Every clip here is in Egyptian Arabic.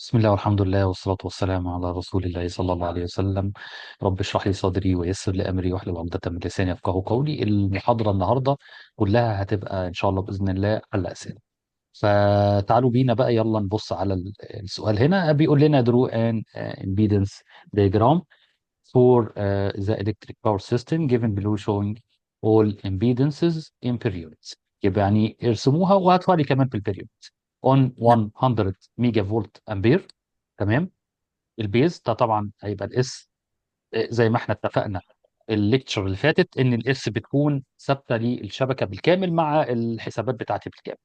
بسم الله والحمد لله والصلاة والسلام على رسول الله صلى الله عليه وسلم. رب اشرح لي صدري ويسر لي أمري واحلل عقدة من لساني يفقهوا قولي. المحاضرة النهاردة كلها هتبقى إن شاء الله بإذن الله على أسئلة. فتعالوا بينا بقى، يلا نبص على السؤال. هنا بيقول لنا draw an impedance diagram for the electric power system given below showing all impedances in per units. يبقى يعني ارسموها وهاتوها لي كمان في ال per unit on نعم. 100 ميجا فولت امبير. تمام. ال base ده طبعا هيبقى ال S، زي ما احنا اتفقنا ال lecture اللي فاتت ان ال S بتكون ثابتة للشبكه بالكامل مع الحسابات بتاعتي بالكامل.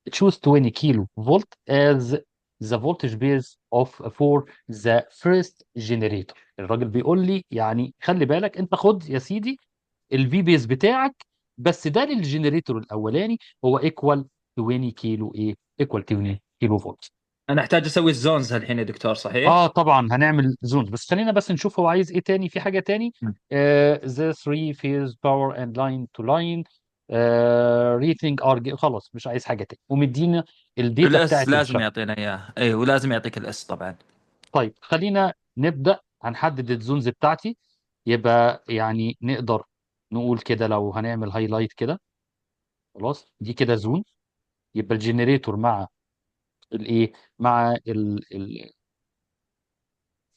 Choose 20 كيلو فولت as the voltage base of for the first generator. الراجل بيقول لي يعني خلي بالك انت، خد يا سيدي ال V base بتاعك بس ده لل generator الاولاني هو equal 20 كيلو ايه، equal 20 كيلو فولت. انا احتاج اسوي ال zones الحين يا دكتور، صحيح؟ اه طبعا هنعمل zones، بس خلينا بس نشوف هو عايز ايه تاني، في حاجة تاني. The three phase power and line to line rating are، خلاص مش عايز حاجة تاني، ومدينا ال data ال S بتاعت لازم الشبكه. يعطينا اياه، اي ولازم يعطيك ال S طبعا. طيب خلينا نبدا، هنحدد ال zones بتاعتي. يبقى يعني نقدر نقول كده لو هنعمل highlight كده، خلاص دي كده zone. يبقى ال generator مع الايه، مع ال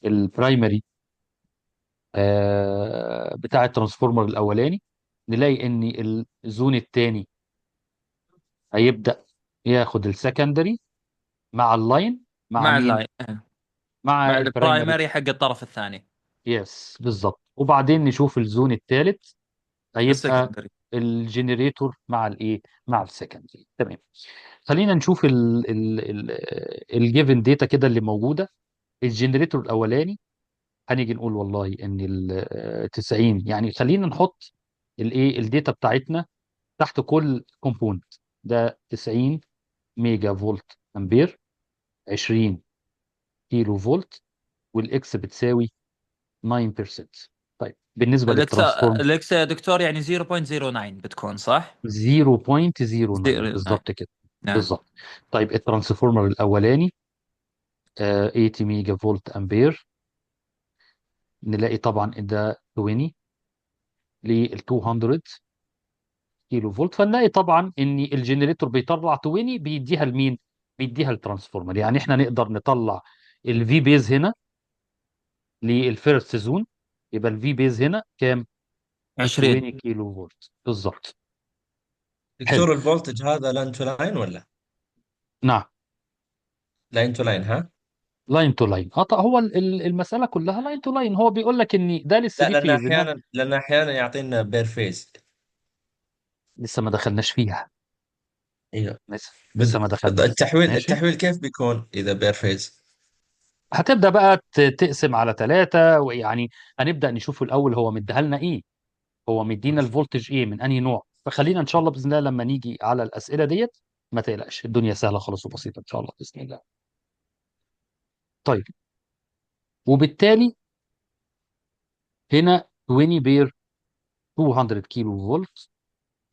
ال primary بتاع ال transformer الاولاني. نلاقي ان ال zone الثاني هيبدا ياخد ال secondary مع ال line، مع مع مين؟ ال line، مع مع ال primary. ال primary حق الطرف الثاني. yes بالظبط. وبعدين نشوف ال zone الثالث هيبقى ال secondary. ال generator مع الايه، مع ال secondary. تمام. خلينا نشوف ال given data كده اللي موجودة. ال generator الاولاني هنيجي نقول والله ان ال 90، يعني خلينا نحط الايه ال data بتاعتنا تحت كل component. ده 90 ميجا فولت امبير، 20 كيلو فولت، وال X بتساوي 9%. طيب بالنسبة ال X لل transform ال X يا دكتور يعني 0.09 بتكون صح؟ 0.09 0.9. بالظبط كده. نعم. بالظبط. طيب ال transformer الاولاني 80 ميجا فولت امبير، نلاقي طبعا ان ده 20 لل 200 كيلو فولت، فنلاقي طبعا ان ال generator بيطلع 20 بيديها لمين؟ بيديها لل transformer. يعني احنا نقدر نطلع ال V base هنا لل first zone، يبقى ال V base هنا كام؟ 20. 20 كيلو فولت بالظبط. حلو. دكتور ال voltage هذا line to line ولا؟ نعم. line to line، ها؟ line to line. اه طب هو المسالة كلها line to line، هو بيقول لك ان ده لا، لل three لان phase. احيانا لان احيانا يعطينا per phase. لسه ما دخلناش فيها. ايوه. لسه لسه ما دخلناش. التحويل ماشي. التحويل كيف بيكون اذا per phase؟ هتبدا بقى تقسم على ثلاثة، ويعني هنبدا نشوف الاول هو مديها لنا ايه، هو مدينا ماشي. ال voltage ايه من انهي نوع. فخلينا ان شاء الله باذن الله لما نيجي على الاسئلة ديت ما تقلقش، الدنيا سهلة خالص وبسيطة ان شاء الله باذن الله. طيب وبالتالي هنا 20 per 200 كيلو فولت،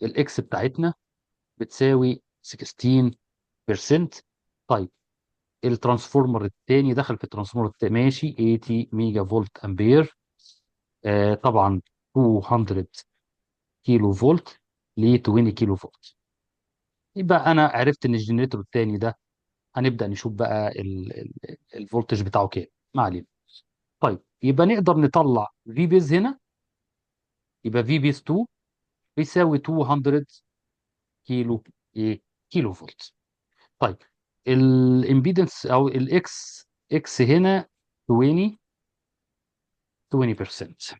ال X بتاعتنا بتساوي 16%. طيب ال transformer الثاني دخل في ال transformer الثاني، ماشي 80 ميجا فولت امبير، طبعا 200 كيلو فولت ل 20 كيلو فولت. يبقى انا عرفت ان ال generator الثاني ده هنبدا نشوف بقى ال voltage بتاعه كام، ما علينا. طيب يبقى نقدر نطلع V base هنا، يبقى V base 2 بيساوي 200 كيلو ايه، كيلو فولت. طيب ال impedance او ال X، X هنا 20%.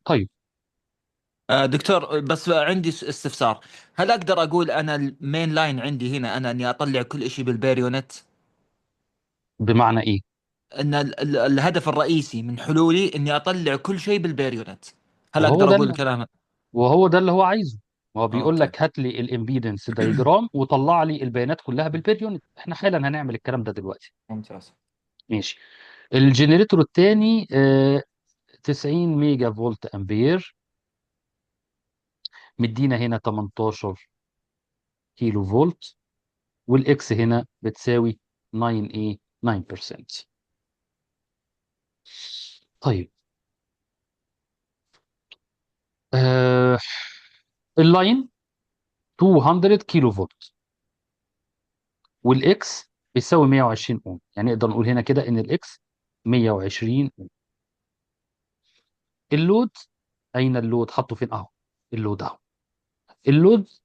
طيب دكتور بس عندي استفسار، هل اقدر اقول انا ال main line عندي هنا انا اني اطلع كل شيء بال per unit؟ بمعنى ايه؟ ان الهدف الرئيسي من حلولي اني اطلع كل شيء بال per unit، هل وهو اقدر ده اقول اللي الكلام؟ وهو ده اللي هو عايزه. هو بيقول okay. لك هات لي ال impedance diagram وطلع لي البيانات كلها بال per unit. احنا حالا هنعمل الكلام ده دلوقتي. ممتاز. ماشي. ال generator الثاني 90 ميجا فولت امبير، مدينا هنا 18 كيلو فولت وال X هنا بتساوي 9 ايه 9%. طيب آه ال line 200 كيلو فولت وال X بيساوي 120 اوم، يعني نقدر نقول هنا كده ان ال X 120 اوم. ال load، اين ال load؟ حطه فين؟ اهو ال load اهو. ال load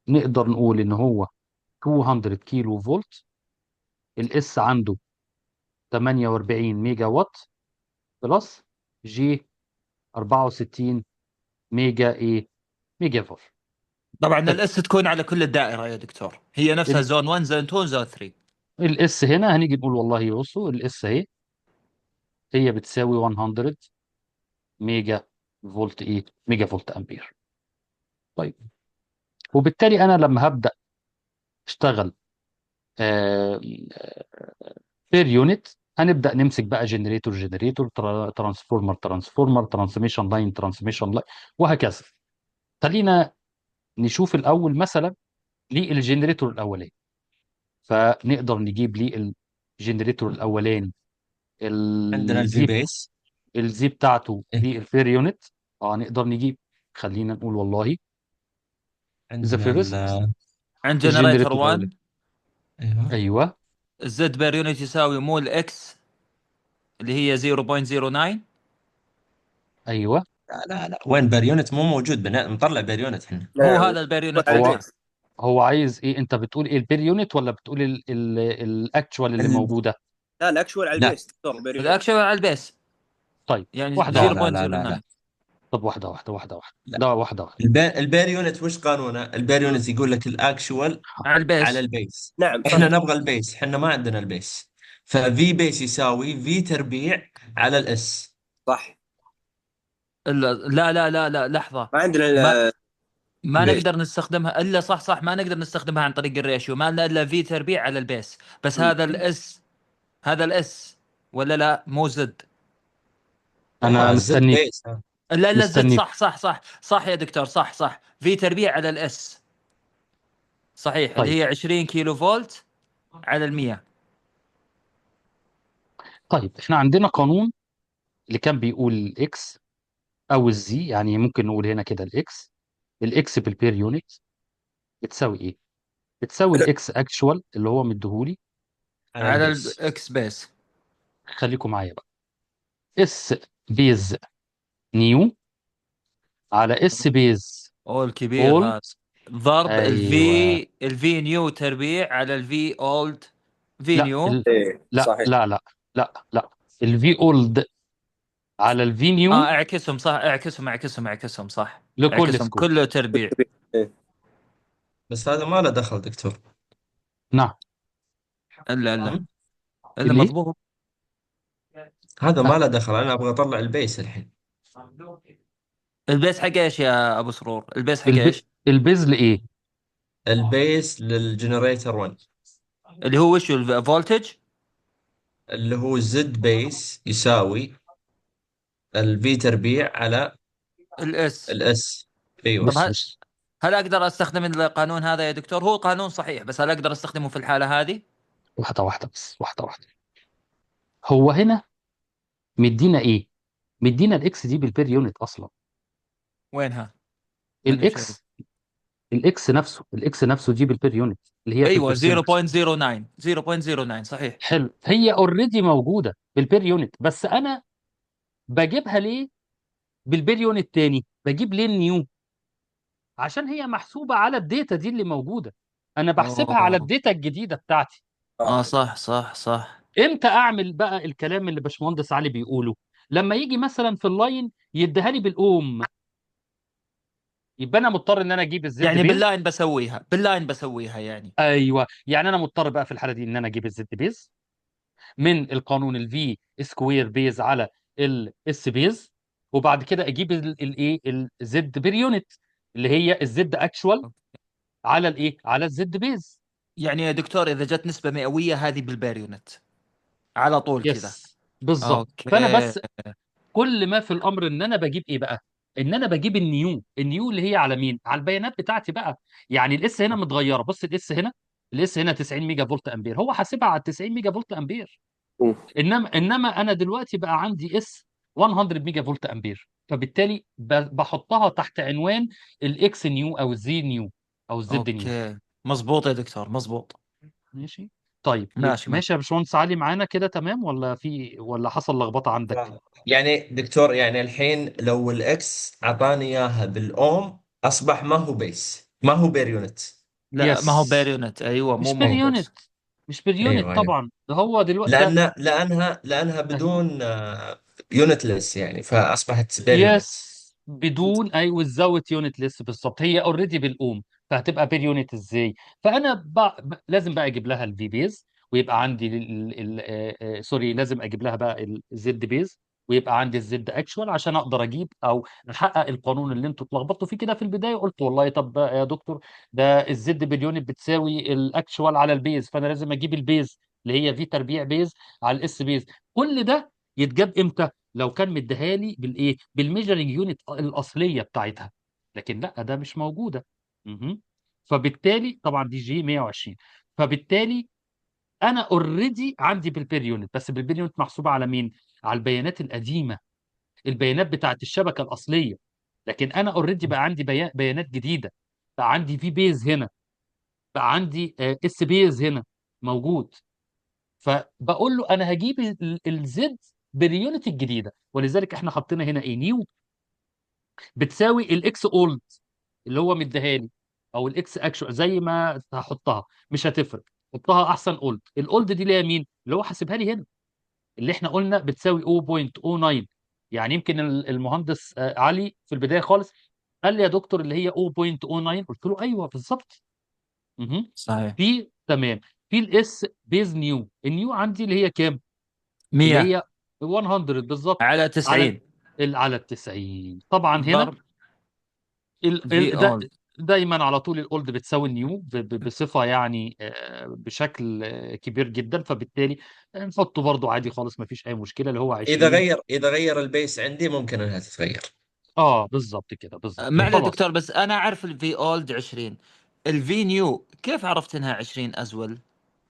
نقدر نقول ان هو 200 كيلو فولت، ال S عنده 48 ميجا وات plus j 64 ميجا ايه ميجا فولت. طبعا طيب. ال S تكون على كل الدائرة يا دكتور، هي نفسها zone 1 zone 2 zone 3. ال S هنا هنيجي نقول والله بصوا ال S اهي هي بتساوي 100 ميجا فولت ايه ميجا فولت امبير. طيب وبالتالي انا لما هبدا اشتغل per unit هنبدا نمسك بقى generator generator transformer transformer transmission line transmission line وهكذا. خلينا نشوف الاول مثلا لل generator الاولاني، فنقدر نجيب ليه ال generator الاولاني عندنا ال V ال Z base. ال Z بتاعته إيه؟ بال per unit. نقدر نجيب، خلينا نقول والله the عندنا first عند generator ال generator الاولاني 1 ايوه ايوه ال Z per unit يساوي مو ال X اللي هي 0.09. ايوه لا لا لا، وين per unit؟ مو موجود، نطلع per unit احنا. هو نعم هذا ال per unit على هو عندنا. ال base. هو عايز ايه؟ انت بتقول ايه ال per unit ولا بتقول ال actual اللي موجودة؟ لا ال actual على لا. ال base دكتور per unit. ال actual على ال base. طيب يعني واحدة لا واحدة. لا لا لا لا 0.09. طب واحدة واحدة واحدة واحدة. لا. لا واحدة واحدة. ال per unit وش قانونه؟ ال per unit يقول لك ال actual على ال base. على ال base. نعم احنا صحيح. نبغى ال base، احنا ما عندنا ال base، ف V base يساوي V تربيع على ال S. صح. لا لا لا لا لحظة، ما عندنا ما ما ال base. نقدر نستخدمها الا صح صح، ما نقدر نستخدمها عن طريق ال ratio، ما لنا الا V تربيع على ال base بس. هذا ال S، هذا ال S ولا لا؟ مو Z. انا لا، Z مستنيك. base ها. لا لا Z. مستنيك. صح صح صح صح يا دكتور، صح صح. V تربيع على ال S صحيح. طيب. اللي هي 20 كيلو فولت على المية. طيب احنا عندنا قانون اللي كان بيقول ال X او ال Z، يعني ممكن نقول هنا كده ال X، ال X بال per unit بتساوي ايه؟ بتساوي ال X actual اللي هو مديهولي على على ال base. ال X base. خليكم معايا بقى، S base new على S base او الكبير old. هذا ضرب ايوه. ال V ال V new تربيع على ال V old V لا new. ايه لا صحيح. لا لا لا لا، ال V old على ال V new. اعكسهم صح، اعكسهم اعكسهم اعكسهم صح، لكل اعكسهم square. كله تربيع. إيه. بس هذا ما له دخل دكتور. نعم. الا الا هم؟ الا ليه؟ مضبوط. هذا ما له دخل، انا ابغى اطلع ال base الحين. ال base حق ايش يا ابو سرور؟ ال base حق ايش؟ ال base لايه؟ ال base لل generator 1 اللي هو وش ال voltage؟ اللي هو Z base يساوي ال V تربيع على ال S. ال S. ايوه. بص طب هل بص هل اقدر استخدم القانون هذا يا دكتور؟ هو قانون صحيح، بس هل اقدر استخدمه في الحالة هذه؟ واحدة واحدة بس، واحدة واحدة. هو هنا مدينا ايه؟ مدينا ال X دي بال per unit اصلا. وينها؟ ماني بشايف. ال X، ال X نفسه، ال X نفسه دي بال per unit اللي هي ايوه بال percent. 0.09 0.09 صحيح. حلو، هي already موجودة بال per unit، بس انا بجيبها ليه بال per unit تاني؟ بجيب ليه ال new؟ عشان هي محسوبة على ال data دي اللي موجودة، انا بحسبها على اوه ال data الجديدة بتاعتي. صح صح صح. امتى اعمل بقى الكلام اللي باشمهندس علي بيقوله؟ لما يجي مثلا في ال line يديها لي بالاوم، يبقى انا مضطر ان انا اجيب ال Z يعني base. بال line بسويها، بال line بسويها يعني. ايوه، يعني انا مضطر بقى في الحالة دي ان انا اجيب ال Z base من القانون ال V square base على ال S base، وبعد كده اجيب الايه ال Z per unit اللي هي ال Z actual على الايه على ال Z base. يعني يا دكتور اذا جت نسبة مئوية هذه بال per unit على طول كذا. yes بالظبط. فانا okay. بس كل ما في الامر ان انا بجيب ايه بقى؟ ان انا بجيب ال new، ال new اللي هي على مين؟ على البيانات بتاعتي بقى. يعني ال S هنا متغيرة، بص ال S هنا ال S هنا 90 ميجا فولت امبير، هو حاسبها على 90 ميجا فولت امبير. مم. انما انا دلوقتي بقى عندي S 100 ميجا فولت امبير، فبالتالي بحطها تحت عنوان ال X new او ال Z new او ال Z new. okay مظبوط يا دكتور، مظبوط. ماشي. طيب يبقى ماشي ماشي. ماشي يا باشمهندس علي، معانا كده تمام ولا في ولا حصل لخبطة عندك؟ يعني دكتور، يعني الحين لو ال X اعطاني اياها بالاوم اصبح ما هو base، ما هو per unit. لا ما هو yes، per unit، ايوه مش مو per ما هو unit، base. مش per unit ايوه ايوه، طبعا. ده هو دلوقتي ده. لانها أيوه. بدون unitless يعني، فاصبحت per unit. yes، بدون، اي without unitless بالظبط. هي already بالاوم، فهتبقى per unit ازاي؟ فانا لازم بقى اجيب لها ال V base، ويبقى عندي ال ال sorry، لازم اجيب لها بقى ال Z base، ويبقى عندي ال Z actual عشان اقدر اجيب او احقق القانون اللي انتوا اتلخبطتوا فيه كده في البدايه. قلت والله طب يا دكتور، ده ال Z بال unit بتساوي ال actual على ال base، فانا لازم اجيب ال base اللي هي V تربيع base على ال S base. كل ده يتجاب امتى؟ لو كان مديها لي بالايه؟ بال measuring unit الاصلية بتاعتها. لكن لا، ده مش موجودة. مهم. فبالتالي طبعا دي J 120، فبالتالي انا already عندي بال per unit، بس بال per unit محسوبة على مين؟ على البيانات القديمة، البيانات بتاعت الشبكة الاصلية. لكن انا already بقى عندي بيانات جديدة، بقى عندي V base هنا، بقى عندي S base هنا موجود. فبقول له انا هجيب ال Z بال unit الجديدة، ولذلك احنا حطينا هنا ايه؟ new بتساوي ال X old اللي هو مديها لي، او ال X actual زي ما هحطها مش هتفرق، حطها احسن old. ال old دي اللي هي مين؟ اللي هو حاسبها لي هنا، اللي احنا قلنا بتساوي 0.09. يعني يمكن المهندس علي في البداية خالص قال لي يا دكتور اللي هي 0.09، قلت له ايوه بالظبط. مهم. صحيح. في تمام. في ال S base new، ال new عندي اللي هي كام؟ اللي 100 هي 100 بالظبط، على على 90 على ال 90. طبعا هنا ضرب ال V ال ده old. دايما على طول ال old بتساوي ال new بصفة يعني بشكل كبير جدا، فبالتالي نحطه برضو عادي خالص، ما فيش اي مشكلة، اللي هو اذا 20. غير اذا غير ال base عندي ممكن انها تتغير. اه بالظبط كده، بالظبط. معلش خلاص. دكتور، بس انا اعرف ال V old 20، ال V new كيف عرفت انها 20 as well؟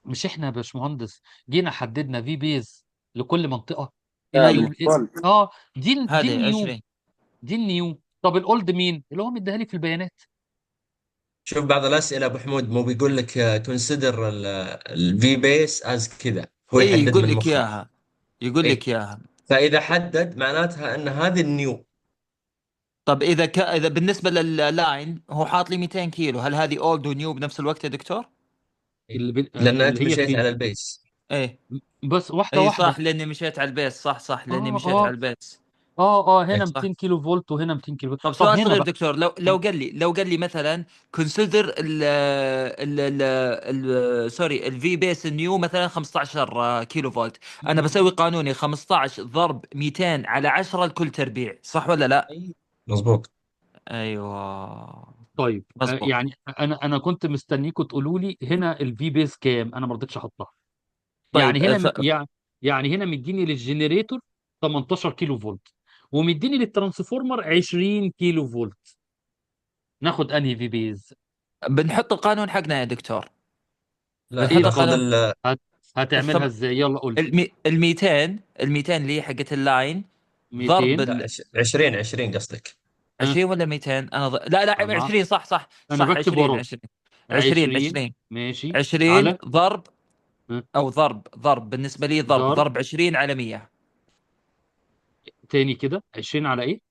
مش احنا يا باشمهندس جينا حددنا V base لكل منطقة. ايوه. اه دي هذه ال new، 20. دي ال new. طب ال old مين؟ اللي هو مديها لي في البيانات. شوف بعض الاسئلة ابو حمود، مو بيقول لك consider ال V base as كذا، هو اي يحدد يقول من لك مخه. اياها، يقول إيه. لك اياها. فاذا حدد معناتها ان هذه ال new. طب اذا بالنسبة لل line هو حاط لي 200 كيلو، هل هذه old و new بنفس الوقت يا دكتور؟ لان انت اللي هي مشيت فين؟ على ال base. ايه بس واحدة اي واحدة. صح، لاني مشيت على ال base. صح صح، لاني اه مشيت اه على ال base. اه هنا إيه. صح. 200 كيلو فولت وهنا 200 كيلو فولت. طب طب سؤال هنا صغير بقى دكتور، لو قال لي مثلا consider ال ال ال sorry ال V base new مثلا 15 كيلو فولت، انا بسوي قانوني 15 ضرب 200 على 10 الكل تربيع، صح ولا لا؟ مظبوط. ايوه طيب مظبوط. يعني انا كنت مستنيكم تقولوا لي هنا ال V base كام، انا ما رضيتش احطها. طيب يعني هنا يعني هنا مديني لل generator 18 كيلو فولت، ومديني لل transformer 20 كيلو فولت. ناخد انهي V base؟ بنحط القانون حقنا يا دكتور. لا بنحط ايه ناخذ القانون. هتعملها ازاي؟ يلا قول لي. ال 200، ال 200 اللي هي حقت ال line ضرب 200. لا، 20 20 قصدك. ها 20 ولا 200؟ انا لا لا انا 20، صح صح انا صح، بكتب 20 وراك. 20 20 20 20 ماشي. 20 على ضرب، ها، او ضرب ضرب بالنسبة لي ضرب ضرب ضرب 20 على 100. تاني كده 20 على ايه؟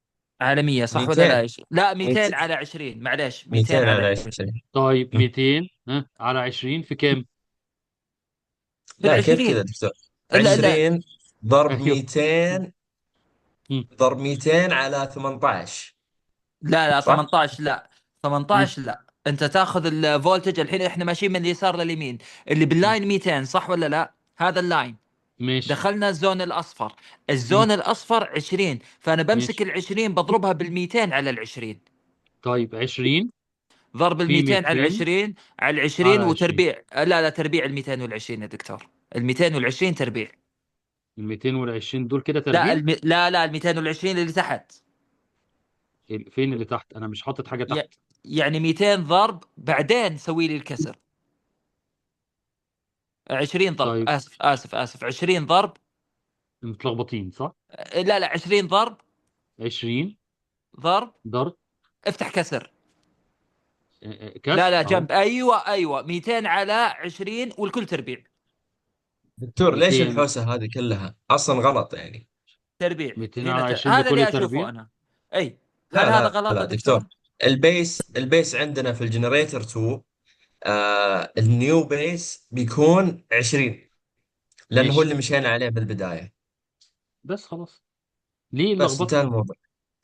على 100 صح ولا 200 لا؟ لا 200 200 على 20، معليش 200 200 على على 20. 20. طيب 200 ها على 20 في كام؟ في ال لا كيف كذا 20. دكتور؟ لا لا 20 ضرب ايوه. 200 مم. ضرب 200 على 18. لا لا صح؟ 18، لا مم. 18، لا انت تاخذ ال voltage الحين احنا ماشيين من اليسار لليمين، اللي مم. بال line 200 صح ولا لا؟ هذا ال line. ماشي. دخلنا ال zone الاصفر، مم. ال zone الاصفر 20، فانا بمسك ماشي. ال 20 بضربها بال 200 على ال 20. طيب 20 ضرب ال في 200 على ال 200 20 على ال 20 على 20. وتربيع، لا لا تربيع ال 220 يا دكتور، ال 220 تربيع. ال 220 دول كده لا تربيع؟ لا لا ال 220 اللي تحت. فين اللي تحت؟ انا مش حاطط حاجة ي... تحت. يعني 200 ضرب بعدين سوي لي الكسر. 20 ضرب، طيب اسف اسف اسف، 20 ضرب. متلخبطين صح؟ لا لا، 20 ضرب 20 ضرب، ضرب افتح كسر. لا كسر لا، اهو. جنب، ايوه ايوه، 200 على 20 والكل تربيع. دكتور ليش 200، الحوسة هذه كلها اصلا غلط يعني؟ تربيع 200 هنا على 20 هذا لكل اللي تربيع. اشوفه انا. اي. هل لا هذا لا غلط لا يا دكتور، دكتور؟ البيس عندنا في ال generator 2، ال new base بيكون 20، لانه هو ماشي اللي مشينا عليه بالبداية. بس خلاص، ليه بس اللخبطة؟ انتهى الموضوع.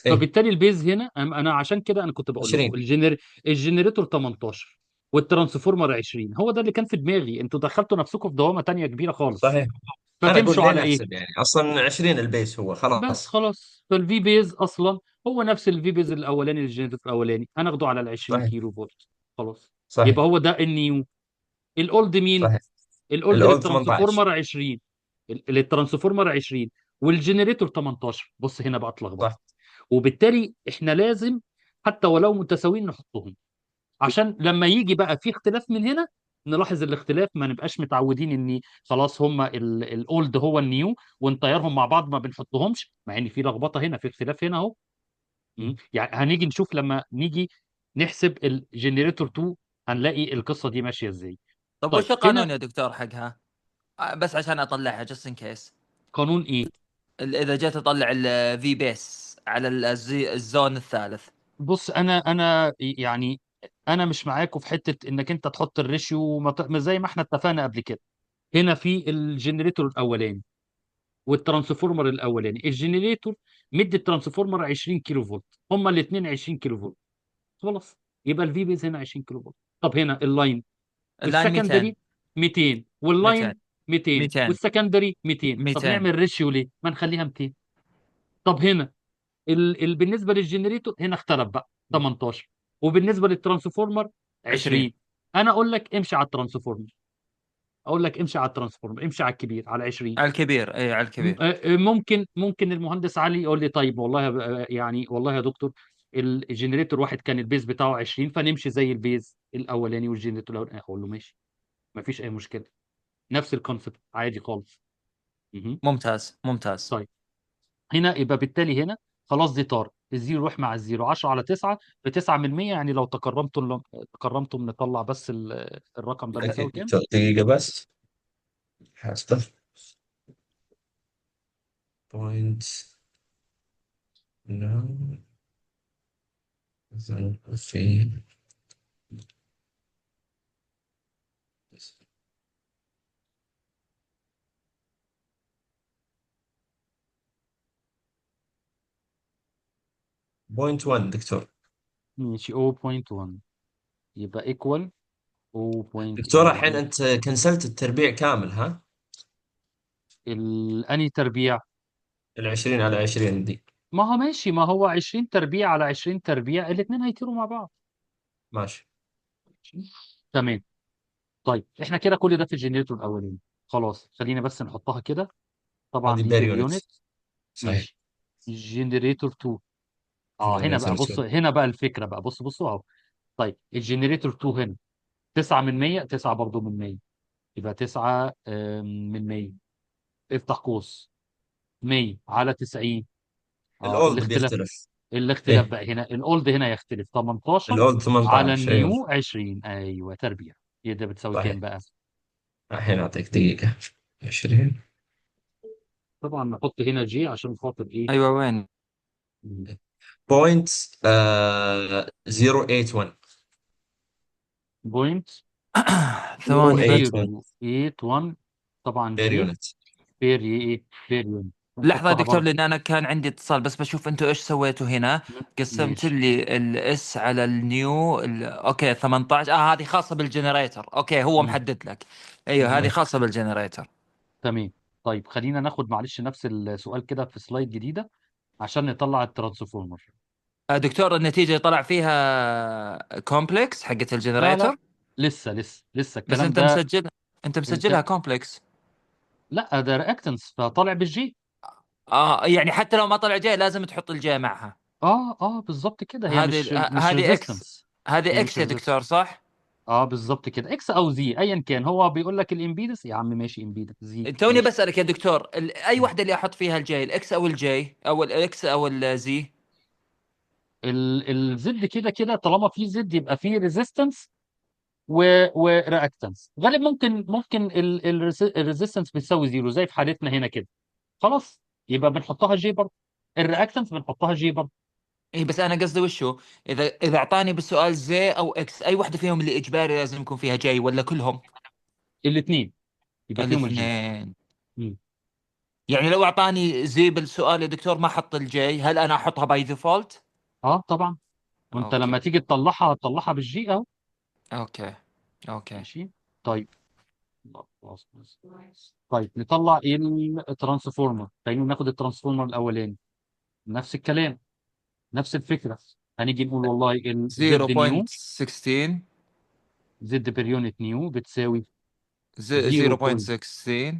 ايه، فبالتالي ال base هنا، انا عشان كده انا كنت بقول لكم 20. ال generator 18 وال transformer 20، هو ده اللي كان في دماغي، انتوا دخلتوا نفسكم في دوامه تانية كبيرة خالص. صحيح. انا اقول فتمشوا ليه على ايه؟ نحسب يعني؟ اصلا 20 ال base هو بس خلاص. خلاص، فال V base اصلا هو نفس ال V base الاولاني لل generator الاولاني، هناخده على ال 20 صحيح. كيلو فولت. خلاص. صحيح. يبقى هو ده ال new. ال old مين؟ صحيح. ال old ال old 18. للترانسفورمر 20، لل transformer 20 وال generator 18. بص هنا بقى اتلخبطت. صح. وبالتالي احنا لازم حتى ولو متساويين نحطهم، عشان لما يجي بقى في اختلاف من هنا نلاحظ الاختلاف، ما نبقاش متعودين ان خلاص هما ال old هو ال new ونطيرهم مع بعض ما بنحطهمش، مع ان في لخبطة هنا، في اختلاف هنا اهو. يعني هنيجي نشوف لما نيجي نحسب ال generator 2 هنلاقي القصة دي ماشية ازاي. طب طيب وش القانون هنا يا دكتور حقها؟ بس عشان اطلعها just in case. قانون ايه؟ اذا جيت اطلع ال V base على ال zone الثالث. بص انا يعني انا مش معاكم في حتة انك انت تحط ال ratio ما زي ما احنا اتفقنا قبل كده. هنا في ال generator الاولاني وال transformer الاولاني، ال generator مدي ال transformer 20 كيلو فولت، هما الاثنين 20 كيلو فولت، خلاص يبقى ال V base هنا 20 كيلو فولت. طب هنا ال line ال line 200. ال secondary 200 وال line 200. 200 200. وال secondary 200. طب 200. نعمل ratio ليه؟ ما نخليها 200. طب هنا بالنسبة لل generator هنا اختلف بقى 18، وبالنسبة لل transformer 20. 20. انا اقول لك امشي على ال transformer، اقول لك امشي على ال transformer، امشي على الكبير على 20. على الكبير، اي على الكبير. ممكن المهندس علي يقول لي طيب والله يعني والله يا دكتور ال generator واحد كان ال base بتاعه 20، فنمشي زي ال base الاولاني وال generator الاولاني. اقول له ماشي، مفيش اي مشكلة، نفس ال concept عادي خالص. ممتاز ممتاز. طيب هنا يبقى بالتالي هنا خلاص دي طار، ال zero يروح مع ال zero، 10 على 9 ب 9 من 100. يعني لو تكرمتم نطلع بس الرقم ده بيساوي كام؟ دقيقة بس حاسبة. point nine في point 1 دكتور. ماشي، 0.1 يبقى equal دكتور الحين 0.01. انت كنسلت التربيع كامل ها؟ انهي تربيع؟ ال 20 على 20 دي. ما هو ماشي، ما هو 20 تربيع على 20 تربيع، الاثنين هيطيروا مع بعض. ماشي. تمام. طيب احنا كده كل ده في ال generator الاولاني خلاص، خلينا بس نحطها كده. طبعا هذه دي per per unit. unit. صحيح. ماشي. generator 2. هنا بقى generator بص، 2. هنا بقى الفكرة بقى، بص بصوا اهو. طيب ال generator 2 هنا 9 من 100، 9 برضه من 100، يبقى 9 من 100، افتح قوس 100 على 90. ال old الاختلاف، بيختلف. الاختلاف ايه بقى هنا ال old هنا يختلف 18 ال old على 18. ايوه ال new 20. ايوه تربيع. يبقى ده بتساوي صحيح. كام بقى؟ الحين اعطيك دقيقة. 20. طبعا نحط هنا j عشان خاطر ايه؟ ايوه وين؟ point 081. point ثواني بس. 081 طبعا per j unit. per ايه؟ per unit. لحظة يا نحطها دكتور، برضه. لأن أنا كان عندي اتصال، بس بشوف أنتوا إيش سويتوا هنا. قسمت ماشي. لي ال S على ال new okay 18. هذه خاصة بال generator. okay هو محدد لك. أيوه هذه مهم. خاصة بال generator. تمام. طيب خلينا ناخد معلش نفس السؤال كده في slide جديدة عشان نطلع ال transformer. دكتور النتيجة طلع فيها complex حقت لا لا ال generator؟ لسه لسه لسه بس الكلام أنت ده. مسجل، أنت انت مسجلها complex. لا ده reactance فطالع بال j. يعني حتى لو ما طلع j لازم تحط ال j معها. اه بالظبط كده، هي هذه مش هذه X، resistance. هذه هي X مش يا resistance. دكتور صح؟ اه بالظبط كده، X او Z ايا كان. هو بيقول لك ال impedance يا عم، ماشي، impedance Z. توني ماشي. بسألك يا دكتور، اي مم. واحدة اللي احط فيها ال J، ال X او ال J، او ال X او ال Z؟ ال Z كده كده، طالما في Z يبقى في resistance و و reactance غالب. ممكن ال resistance بتساوي zero زي في حالتنا هنا كده، خلاص يبقى بنحطها J برضه. ال reactance بنحطها J برضه. اي بس انا قصدي وشو، اذا اعطاني بالسؤال Z او X، اي واحدة فيهم اللي اجباري لازم يكون فيها J، ولا كلهم؟ الاثنين يبقى فيهم ال J. الاثنين. يعني لو اعطاني Z بالسؤال يا دكتور ما حط ال J، هل انا احطها by default؟ اه طبعا، وانت اوكي لما تيجي تطلعها هتطلعها بال J اهو. okay okay. ماشي. طيب خلاص. طيب نطلع ايه؟ ال transformer. خلينا ناخد ال transformer الاولاني. نفس الكلام، نفس الفكره. هنيجي نقول والله ال Z new، 0.16. Z per unit new بتساوي 0.16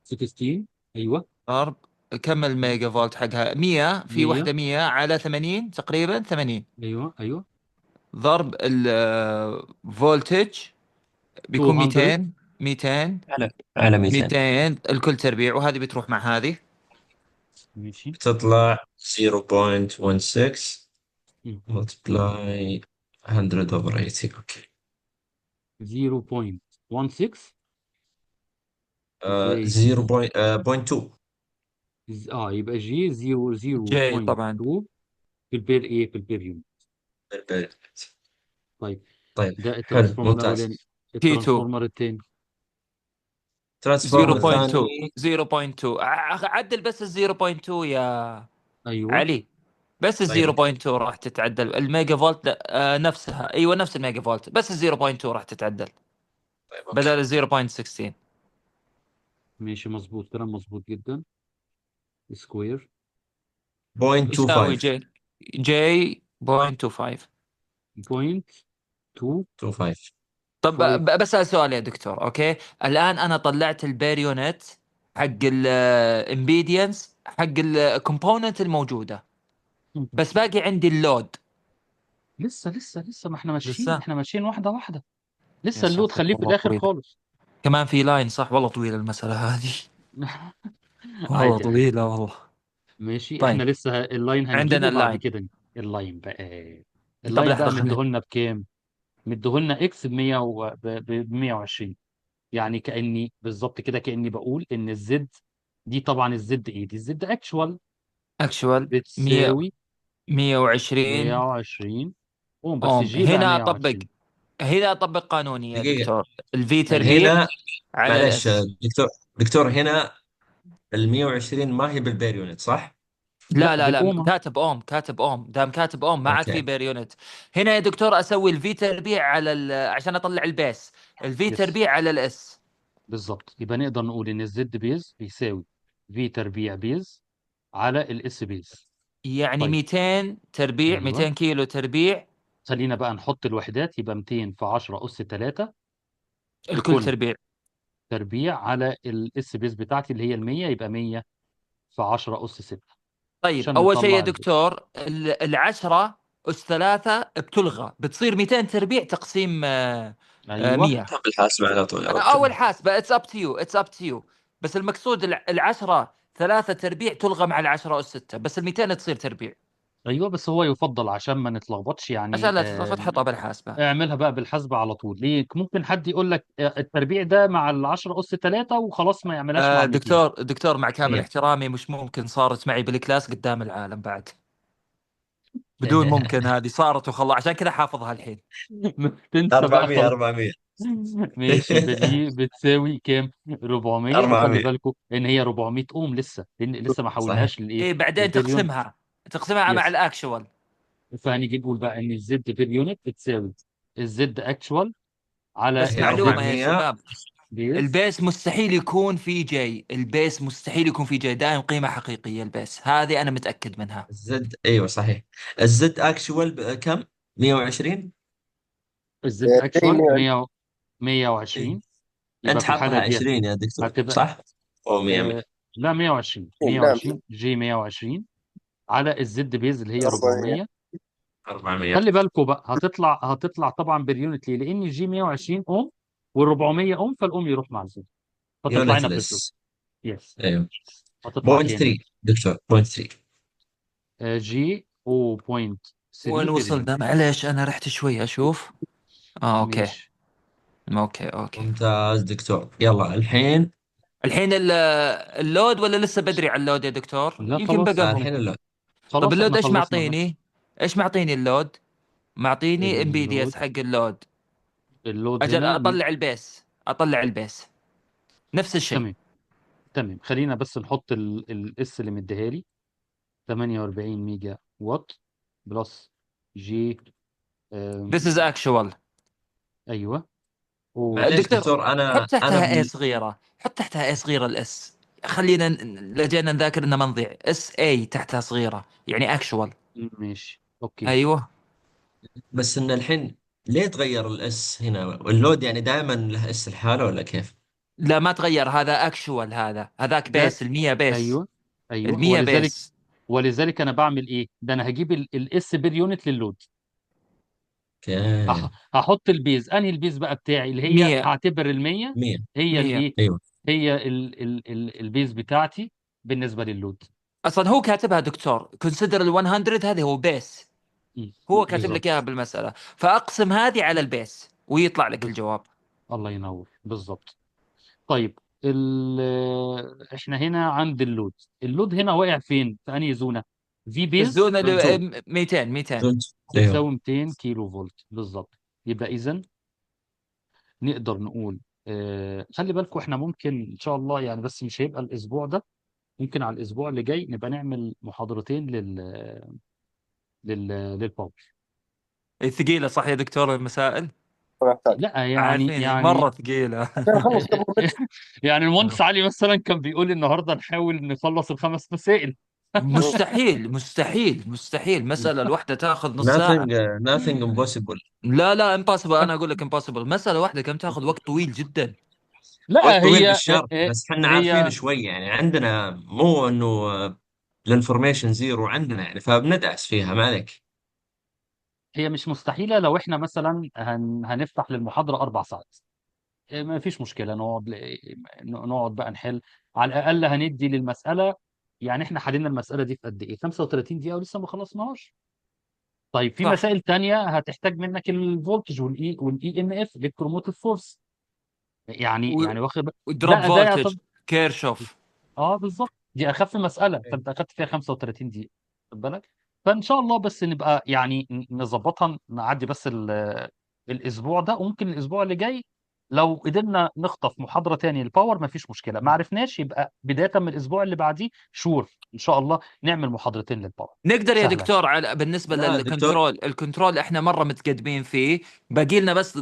0.16. ايوه. ضرب كم الميجا فولت حقها؟ 100 في 100. واحدة، 100 على 80 تقريبا، 80 ايوه ايوه. ضرب ال voltage بيكون 200. 200. 200. على 200. 200 الكل تربيع، وهذه بتروح مع هذه. ماشي. بتطلع 0.16 مم. multiply 100 over 80. okay. 0.16 ازاي؟ 0.2. اه يبقى j 0 J طبعا. 0.2 في ال per ايه، في ال per unit. طيب طيب ده حلو الترانسفورمر ممتاز. الاولاني. T 2. الترانسفورمر الثاني. transformer آه 0.2. الثاني. 0.2، عدل بس ال 0.2 يا ايوه. علي. بس ال طيب 0.2 راح تتعدل الميجا فولت، لا نفسها، ايوه نفس الميجا فولت، بس ال 0.2 راح تتعدل طيب okay. بدل ال 0.16. ماشي، مظبوط، كلام مظبوط جدا. square. يساوي 0.25. J. J 0.25. point 2 25. طب 5. بسأل سؤال يا دكتور، okay؟ الان انا طلعت ال per unit حق ال impedance حق ال component الموجوده، بس باقي عندي ال load. لسه لسه لسه، ما احنا ماشيين، لسه. احنا ماشيين واحدة واحده. يا لسه ال load ساتر خليه في والله الاخر طويلة. خالص. كمان في line، صح؟ والله طويلة المسألة هذه. والله عادي عادي. طويلة والله. ماشي، احنا طيب لسه ال line عندنا هنجيبه بعد اللاين. كده. ال line بقى، طب اللاين لحظة بقى خلينا. مديهولنا بكام؟ مديهولنا X ب 100 ب 120. يعني كاني بالظبط كده، كاني بقول ان ال Z دي، طبعا ال Z ايه دي؟ ال Z actual actual 100. بتساوي 120 120 اوم، بس اوم. J بقى هنا اطبق، 120. هنا اطبق قانوني يا دقيقة. دكتور. ال V ايوه. تربيع هنا على معلش، الاس. دكتور، دكتور، هنا ال 120 ما هي بال per unit صح؟ لا لا لا لا، بالاوم. كاتب اوم، كاتب اوم، دام كاتب اوم ما عاد اوكي. في per unit. هنا يا دكتور اسوي ال V تربيع على عشان اطلع ال base. ال V yes تربيع على ال S. بالظبط. يبقى نقدر نقول ان ال Z base بيساوي V تربيع base على ال S base. يعني طيب 200 تربيع، ايوه، 200 كيلو تربيع. خلينا بقى نحط الوحدات. يبقى 200 في 10 اس 3 الكل لكل تربيع. تربيع على ال S base بتاعتي اللي هي ال 100، يبقى 100 في 10 اس 6 طيب عشان اول شيء يا نطلع ال Z. دكتور، العشرة اس ثلاثة بتلغى، بتصير 200 تربيع تقسيم ايوه 100. طب الحاسبة على طول يا رجل. اول حاسبة، it's up to you، it's up to you. بس المقصود العشرة ثلاثة تربيع تلغى مع العشرة اس 6، بس ال 200 تصير تربيع. ايوه، بس هو يفضل عشان ما نتلخبطش عشان يعني. لا تتلخبط حطها بالحاسبة. اعملها بقى بالحاسبه على طول. ليه؟ ممكن حد يقول لك التربيع ده مع ال 10 اس 3 وخلاص، ما يعملهاش مع ال 200. دكتور دكتور، مع كامل إيه. احترامي، مش ممكن صارت معي بال class قدام العالم بعد. بدون ممكن، هذه صارت وخلاص، عشان كذا حافظها الحين. تنسى بقى 400 خلاص. 400. ماشي، يبقى دي بتساوي كام؟ 400. وخلي 400 بالكم ان هي 400 اوم لسه، لان لسه ما صحيح. حولناهاش للايه؟ ايه بعدين لل per unit. تقسمها، تقسمها مع yes. ال actual. فهنيجي نقول بقى ان ال Z per unit بتساوي ال Z actual على بس هي معلومة يا 400. شباب، base. ال base مستحيل يكون في J، ال base مستحيل يكون في J، دائم قيمة حقيقية ال base، هذه أنا متأكد منها. ال Z ايوه صحيح. ال Z actual بكم؟ 120؟ ال Z actual 120. 120. إيه. يبقى انت في الحالة حاطها دي 20 يا دكتور هتبقى صح؟ او 100. لا 120. نعم. 120 J 120 على ال Z base اللي هي 400. 400. 400. خلي بالكوا بقى، هتطلع طبعا per unit ليه؟ لان ال j 120 اوم وال 400 اوم، فالاوم يروح مع ال zero، فتطلع لنا per unitless. yes. ايوه. هتطلع point كام؟ 3 دكتور، point 3. j 0.3 وين per unit. وصلنا؟ معليش انا رحت شوي اشوف. Okay. ماشي. okay okay. ممتاز دكتور، يلا الحين. الحين ال load ولا لسه بدري على ال load يا دكتور؟ لا يمكن خلاص. بقى لا الحين ال load. طب خلاص ال load احنا ايش خلصنا. معطيني؟ ايش معطيني ال load؟ معطيني impedance ال load حق ال load. ال load اجل هنا اطلع ال base، اطلع ال base نفس الشيء. تمام تمام. خلينا بس نحط ال S اللي مديها لي 48 ميجا وات plus j. This is actual. ايوه. معليش دكتور، دكتور، انا حط تحتها انا a صغيرة، حط تحتها a صغيرة ال S، خلينا لجينا نذاكر انه ما نضيع. S a تحتها صغيرة يعني actual. ماشي okay. ايوه. بس ان الحين ليه تغير ال S هنا؟ ال load يعني دائما له S الحالة ولا كيف؟ لا ما تغير، هذا actual، هذا هذاك ده base ال100 base. ايوه ايوه. ال100 ولذلك base. ولذلك انا بعمل ايه؟ ده انا هجيب ال S per unit لل load. okay. هحط ال base، انهي ال base بقى بتاعي اللي هي 100. هعتبر ال 100 100. هي 100. الايه؟ ايوه. هي ال ال ال base بتاعتي بالنسبة لل load. اصلا هو كاتبها دكتور consider ال 100، هذه هو base، هو كاتب بالظبط. لك اياها بالمسالة، فاقسم هذه على ال base ويطلع لك الجواب. الله ينور، بالظبط. طيب احنا هنا عند ال load، ال load هنا واقع فين؟ في انهي zone؟ V base ال zone اللي zone 2. 200، 200. zone 2. ايوه. بتساوي 200 كيلو فولت بالظبط. يبقى اذا نقدر نقول خلي بالكم احنا ممكن ان شاء الله يعني، بس مش هيبقى الاسبوع ده، ممكن على الاسبوع اللي جاي نبقى نعمل محاضرتين لل power. ثقيلة صح يا دكتور المسائل؟ محتاج. لا يعني عارفين يعني مرة ثقيلة. عشان نخلص قبل المتر. يعني المهندس علي مثلا كان بيقول النهارده نحاول نخلص الخمس مسائل. مستحيل مستحيل مستحيل، مسألة الواحدة تاخذ نص ساعة. Nothing impossible. لا لا impossible، انا اقول لك impossible. مسألة واحدة كم تاخذ وقت طويل جدا. لا، وقت طويل هي بالشرط، بس احنا هي عارفين شوي يعني، عندنا مو انه ال information zero عندنا يعني، فبندعس فيها ما عليك. هي مش مستحيلة لو احنا مثلا هنفتح للمحاضرة 4 ساعات، ما فيش مشكلة، نقعد بقى نحل على الأقل، هندي للمسألة يعني احنا حلينا المسألة دي في قد إيه؟ 35 دقيقة ولسه ما خلصناهاش. طيب في صح. مسائل تانية هتحتاج منك ال voltage وال EMF electromotive force، يعني واخد و drop ده voltage يعتبر كيرشوف. بالظبط، دي اخف مسألة، فانت اخدت فيها 35 دقيقة، خد بالك. فان شاء الله بس نبقى يعني نظبطها، نعدي بس الاسبوع ده، وممكن الاسبوع اللي جاي لو قدرنا نخطف محاضرة تاني لل power ما فيش مشكلة، ما عرفناش يبقى بداية من الاسبوع اللي بعديه sure ان شاء الله نعمل محاضرتين لل power. نقدر يا سهلة. دكتور على بالنسبة لا، دكتور. لل control، ال control احنا مرة متقدمين فيه، باقي لنا بس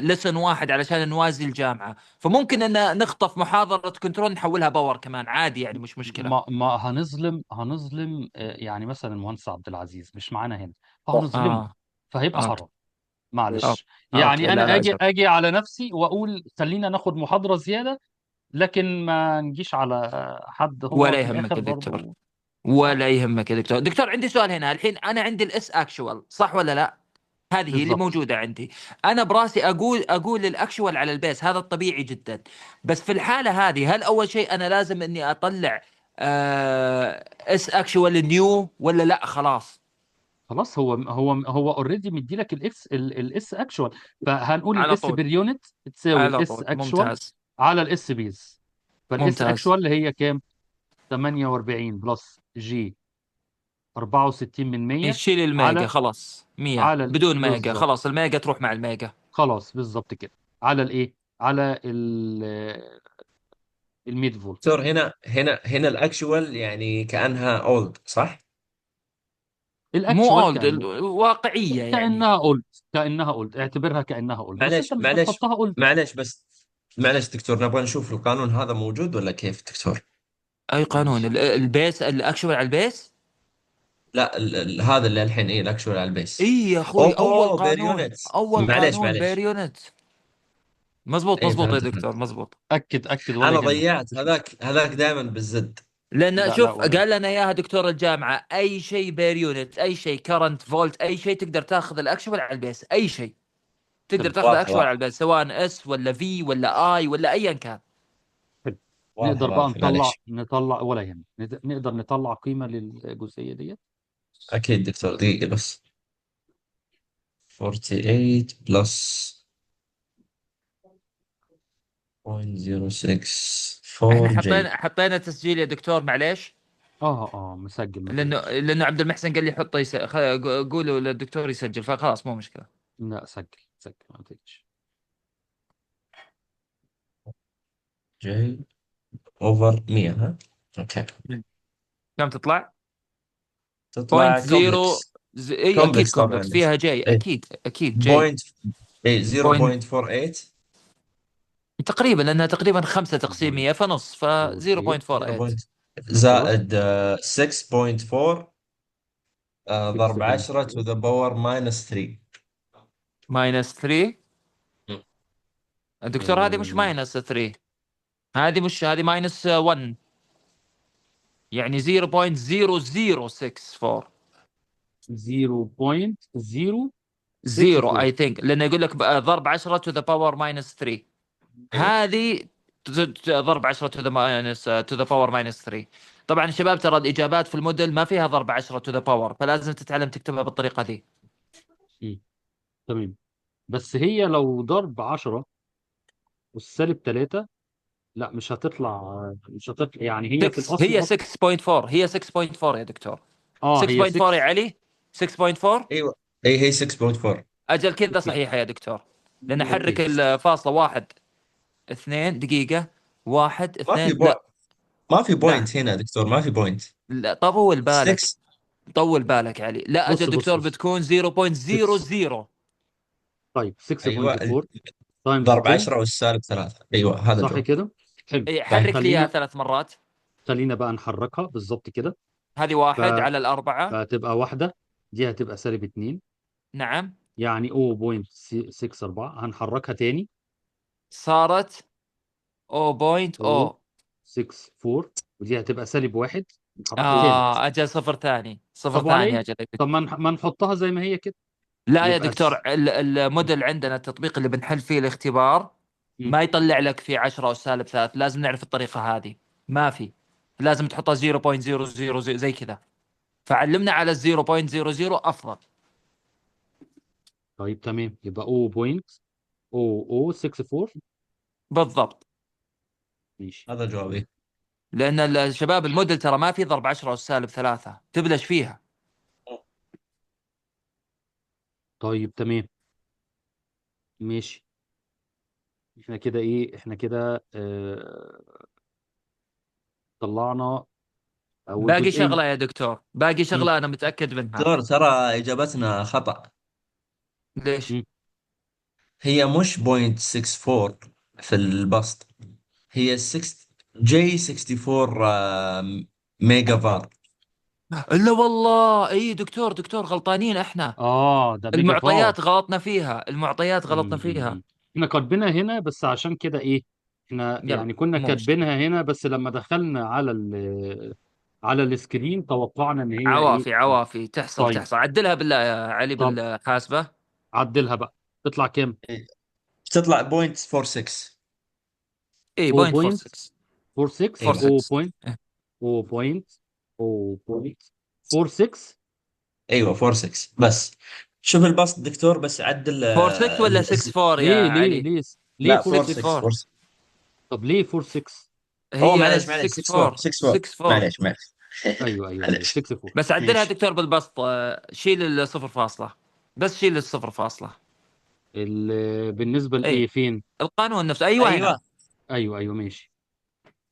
lesson واحد علشان نوازي الجامعة، فممكن ان نخطف محاضرة control نحولها power كمان عادي يعني، مش مشكلة. ما هنظلم، يعني مثلا المهندس عبد العزيز مش معانا هنا، فهنظلمه، فهيبقى حرام. معلش. يعني okay. أنا لا، لا، أجل. أجي على نفسي وأقول خلينا ناخد محاضرة زيادة، لكن ما نجيش على حد هو ولا في يهمك الآخر يا دكتور. برضو. ولا يهمك يا دكتور. دكتور عندي سؤال هنا الحين، أنا عندي ال S actual صح ولا لا؟ هذه هي اللي موجودة عندي أنا براسي، أقول ال actual على ال base، هذا الطبيعي جدا. بس في الحالة هذه هل أول شيء أنا لازم إني أطلع، S actual new ولا لا؟ خلاص. خلاص، هو already مدي لك ال S actual، فهنقول على ال S طول. per unit تساوي على ال S طول. actual ممتاز. على ال S base. فال S ممتاز. actual اللي هي كام؟ 48 plus j 64 من 100 نشيل الميجا خلاص، 100 على بدون ميجا، بالظبط. خلاص الميجا تروح مع الميجا. خلاص بالظبط كده. على الايه؟ على ال 100 فولت. دكتور هنا ال actual يعني كانها old صح؟ الاكشوال مو اولد، كأنه واقعية يعني. كأنها old، كأنها old، اعتبرها كأنها old. بس انت مش بتحطها old. معلش بس معلش دكتور، نبغى نشوف القانون هذا موجود ولا كيف دكتور؟ اي قانون؟ ماشي. ال base، ال actual على ال base؟ لا، هذا اللي الحين، اي ال actual على ال base. اي يا اخوي، أوه، per unit. اول معلش، قانون معلش. per unit. مزبوط، إيه، مزبوط يا فهمت، دكتور، فهمت. مزبوط. اكد ولا انا يهمك. ضيعت هذاك دائما بال Z. لان لا لا شوف ولا. قال لنا اياها دكتور الجامعة، اي شيء per unit، اي شيء current volt، اي شيء تقدر تاخذ ال actual على ال base، اي شيء تقدر تمام. تاخذ واضح ال actual على واضح ال base، سواء S ولا V ولا I ولا ايا كان. حلو. واضح نقدر بقى واضح، نطلع معلش. نطلع ولا يهمك، نقدر نطلع قيمة للجزئية ديت. اكيد دكتور، دقيقة بس. 48 plus احنا 0.064 J. حطينا تسجيل يا دكتور، معليش. اه مسجل، ما لانه تقلقش. لانه عبد المحسن قال لي حطه قولوا للدكتور يسجل، فخلاص مو مشكلة. لا سجل سجل ما تقلقش. J over 100. ها okay. كم تطلع؟ تطلع point zero complex. اي اكيد complex طبعا. complex فيها J. ايه اكيد اكيد J. point ايه point 0.48. تقريبا، لانها تقريبا 5 تقسيم 100 فنص، ف 0.48 0.48. 0. زائد 6.4 ضرب 10 to the power minus 3. minus 3. الدكتور هذه مش minus 3، هذه مش هذه minus 1، يعني 0.0064. 0.0 0 I think، لانه يقول لك ضرب 10 to the power minus 3. هذه ضرب 10 to the minus to the power minus 3. طبعا شباب ترى الاجابات في ال Moodle ما فيها ضرب 10 to the power، فلازم تتعلم تكتبها بالطريقة دي. تمام، بس هي لو ضرب 10 والسالب 3 لا مش هتطلع، مش هتطلع، يعني هي في 6 الاصل هي أصلا 6.4، هي 6.4 يا دكتور. هي 6.4 يا 6. علي، 6.4. ايوه اي هي 6.4. اجل كذا okay. صحيحه يا دكتور، لان حرك okay. الفاصلة واحد اثنين دقيقة، واحد ما في اثنين، لا ما في لا point هنا دكتور، ما في point. لا طول بالك. 6. طول بالك علي. لا بص اجل بص دكتور بص بتكون 6. 0.00. طيب ايوه 6.4 times ضرب 10 10 والسالب 3. ايوه هذا صح الجواب. كده؟ حلو. إيه، حرك لي اياها خلينا ثلاث مرات. خلينا بقى نحركها بالظبط كده. هذه واحد على الأربعة. فهتبقى واحدة، دي هتبقى سالب 2. نعم. يعني 0.64. هنحركها تاني. صارت 0.0. 0.64 ودي هتبقى سالب 1. نحركها تاني. اجل صفر ثاني، صفر طب وعلى ثاني ايه؟ اجل. طب ما نحطها زي ما هي كده. لا يا يبقى دكتور، الموديل عندنا التطبيق اللي بنحل فيه الاختبار ما يطلع لك في 10 او سالب 3، لازم نعرف الطريقة هذه. ما في، لازم تحطها 0.000 زي كذا، فعلمنا على 0.00 افضل. طيب تمام، يبقى 0.0064. بالضبط. ماشي. هذا جوابي. لان الشباب الموديل ترى ما في ضرب 10 او سالب 3، تبلش فيها. طيب تمام ماشي. احنا كده ايه، احنا كده طلعنا اول باقي جزئين. شغله يا دكتور، باقي شغله انا متاكد منها. دكتور ترى اجابتنا خطأ. ليش؟ هي مش 0.64 في البسط، هي 6 J 64 mega var. لا والله اي دكتور، دكتور غلطانين احنا. ده mega المعطيات فار. غلطنا فيها، المعطيات غلطنا فيها. احنا كاتبينها هنا بس عشان كده ايه، احنا يلا، يعني كنا مو مشكلة. كاتبينها هنا بس لما دخلنا على ال screen توقعنا ان هي ايه. عوافي عوافي، تحصل. طيب. تحصل. عدلها بالله يا علي طب. بالحاسبة. عدلها بقى تطلع كام؟ بتطلع 0.46. اي 0.46. 0.46. 0.46. إيه. 0.0.46. ايوه 46 بس. شوف البسط دكتور، بس عدل 46 ولا 64 يا ليه ليه علي؟ ليه ليه لا 46؟ 46. 46. طب ليه 46؟ اوه هي معلش معلش 64. 64 64. معلش معلش. ايوه ايوه ايوه معلش. 64. بس عدلها ماشي. دكتور بالبسط، شيل الصفر فاصلة، بس شيل الصفر فاصلة. بالنسبة لايه اي فين؟ القانون نفسه. ايوه هنا. ايوه ايوه ايوه ماشي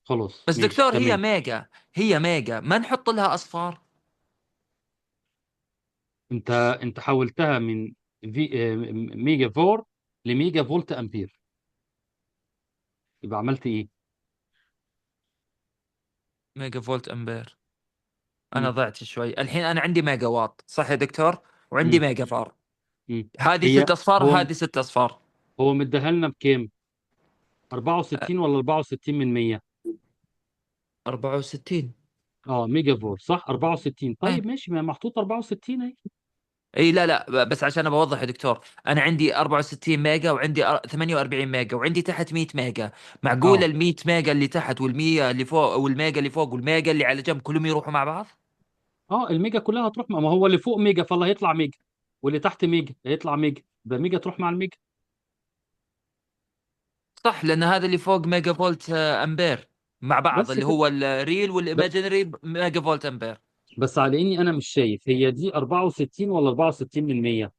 خلاص. بس ماشي دكتور هي تمام. mega، هي mega، ما نحط لها اصفار. انت حولتها من في mega var ل mega volt ampere، يبقى عملت ايه؟ mega volt ampere. انا ضعت شوي الحين. انا عندي ميجا واط صح يا دكتور، وعندي mega var. هذه هي ست اصفار، هو هذه ست اصفار. هو مديها لنا بكام؟ 64 ولا 64 من 100؟ 64. اه mega var، صح، 64. إيه. طيب ماشي، ما محطوط 64 اهي. اي لا لا، بس عشان بوضح يا دكتور، انا عندي 64 ميجا وعندي 48 ميجا وعندي تحت 100 ميجا. معقولة اه ال 100 ميجا اللي تحت وال 100 اللي فوق والميجا اللي فوق والميجا اللي على جنب كلهم يروحوا مع بعض؟ اه الميجا كلها هتروح، ما هو اللي فوق ميجا فاللي هيطلع ميجا، واللي تحت ميجا هيطلع ميجا، يبقى ميجا تروح مع الميجا. صح، لان هذا اللي فوق ميجا فولت امبير مع بعض، بس اللي كده. هو ال real ب- وال imaginary ميجا فولت امبير. بس على اني انا مش شايف هي دي 64 ولا 64 من 100.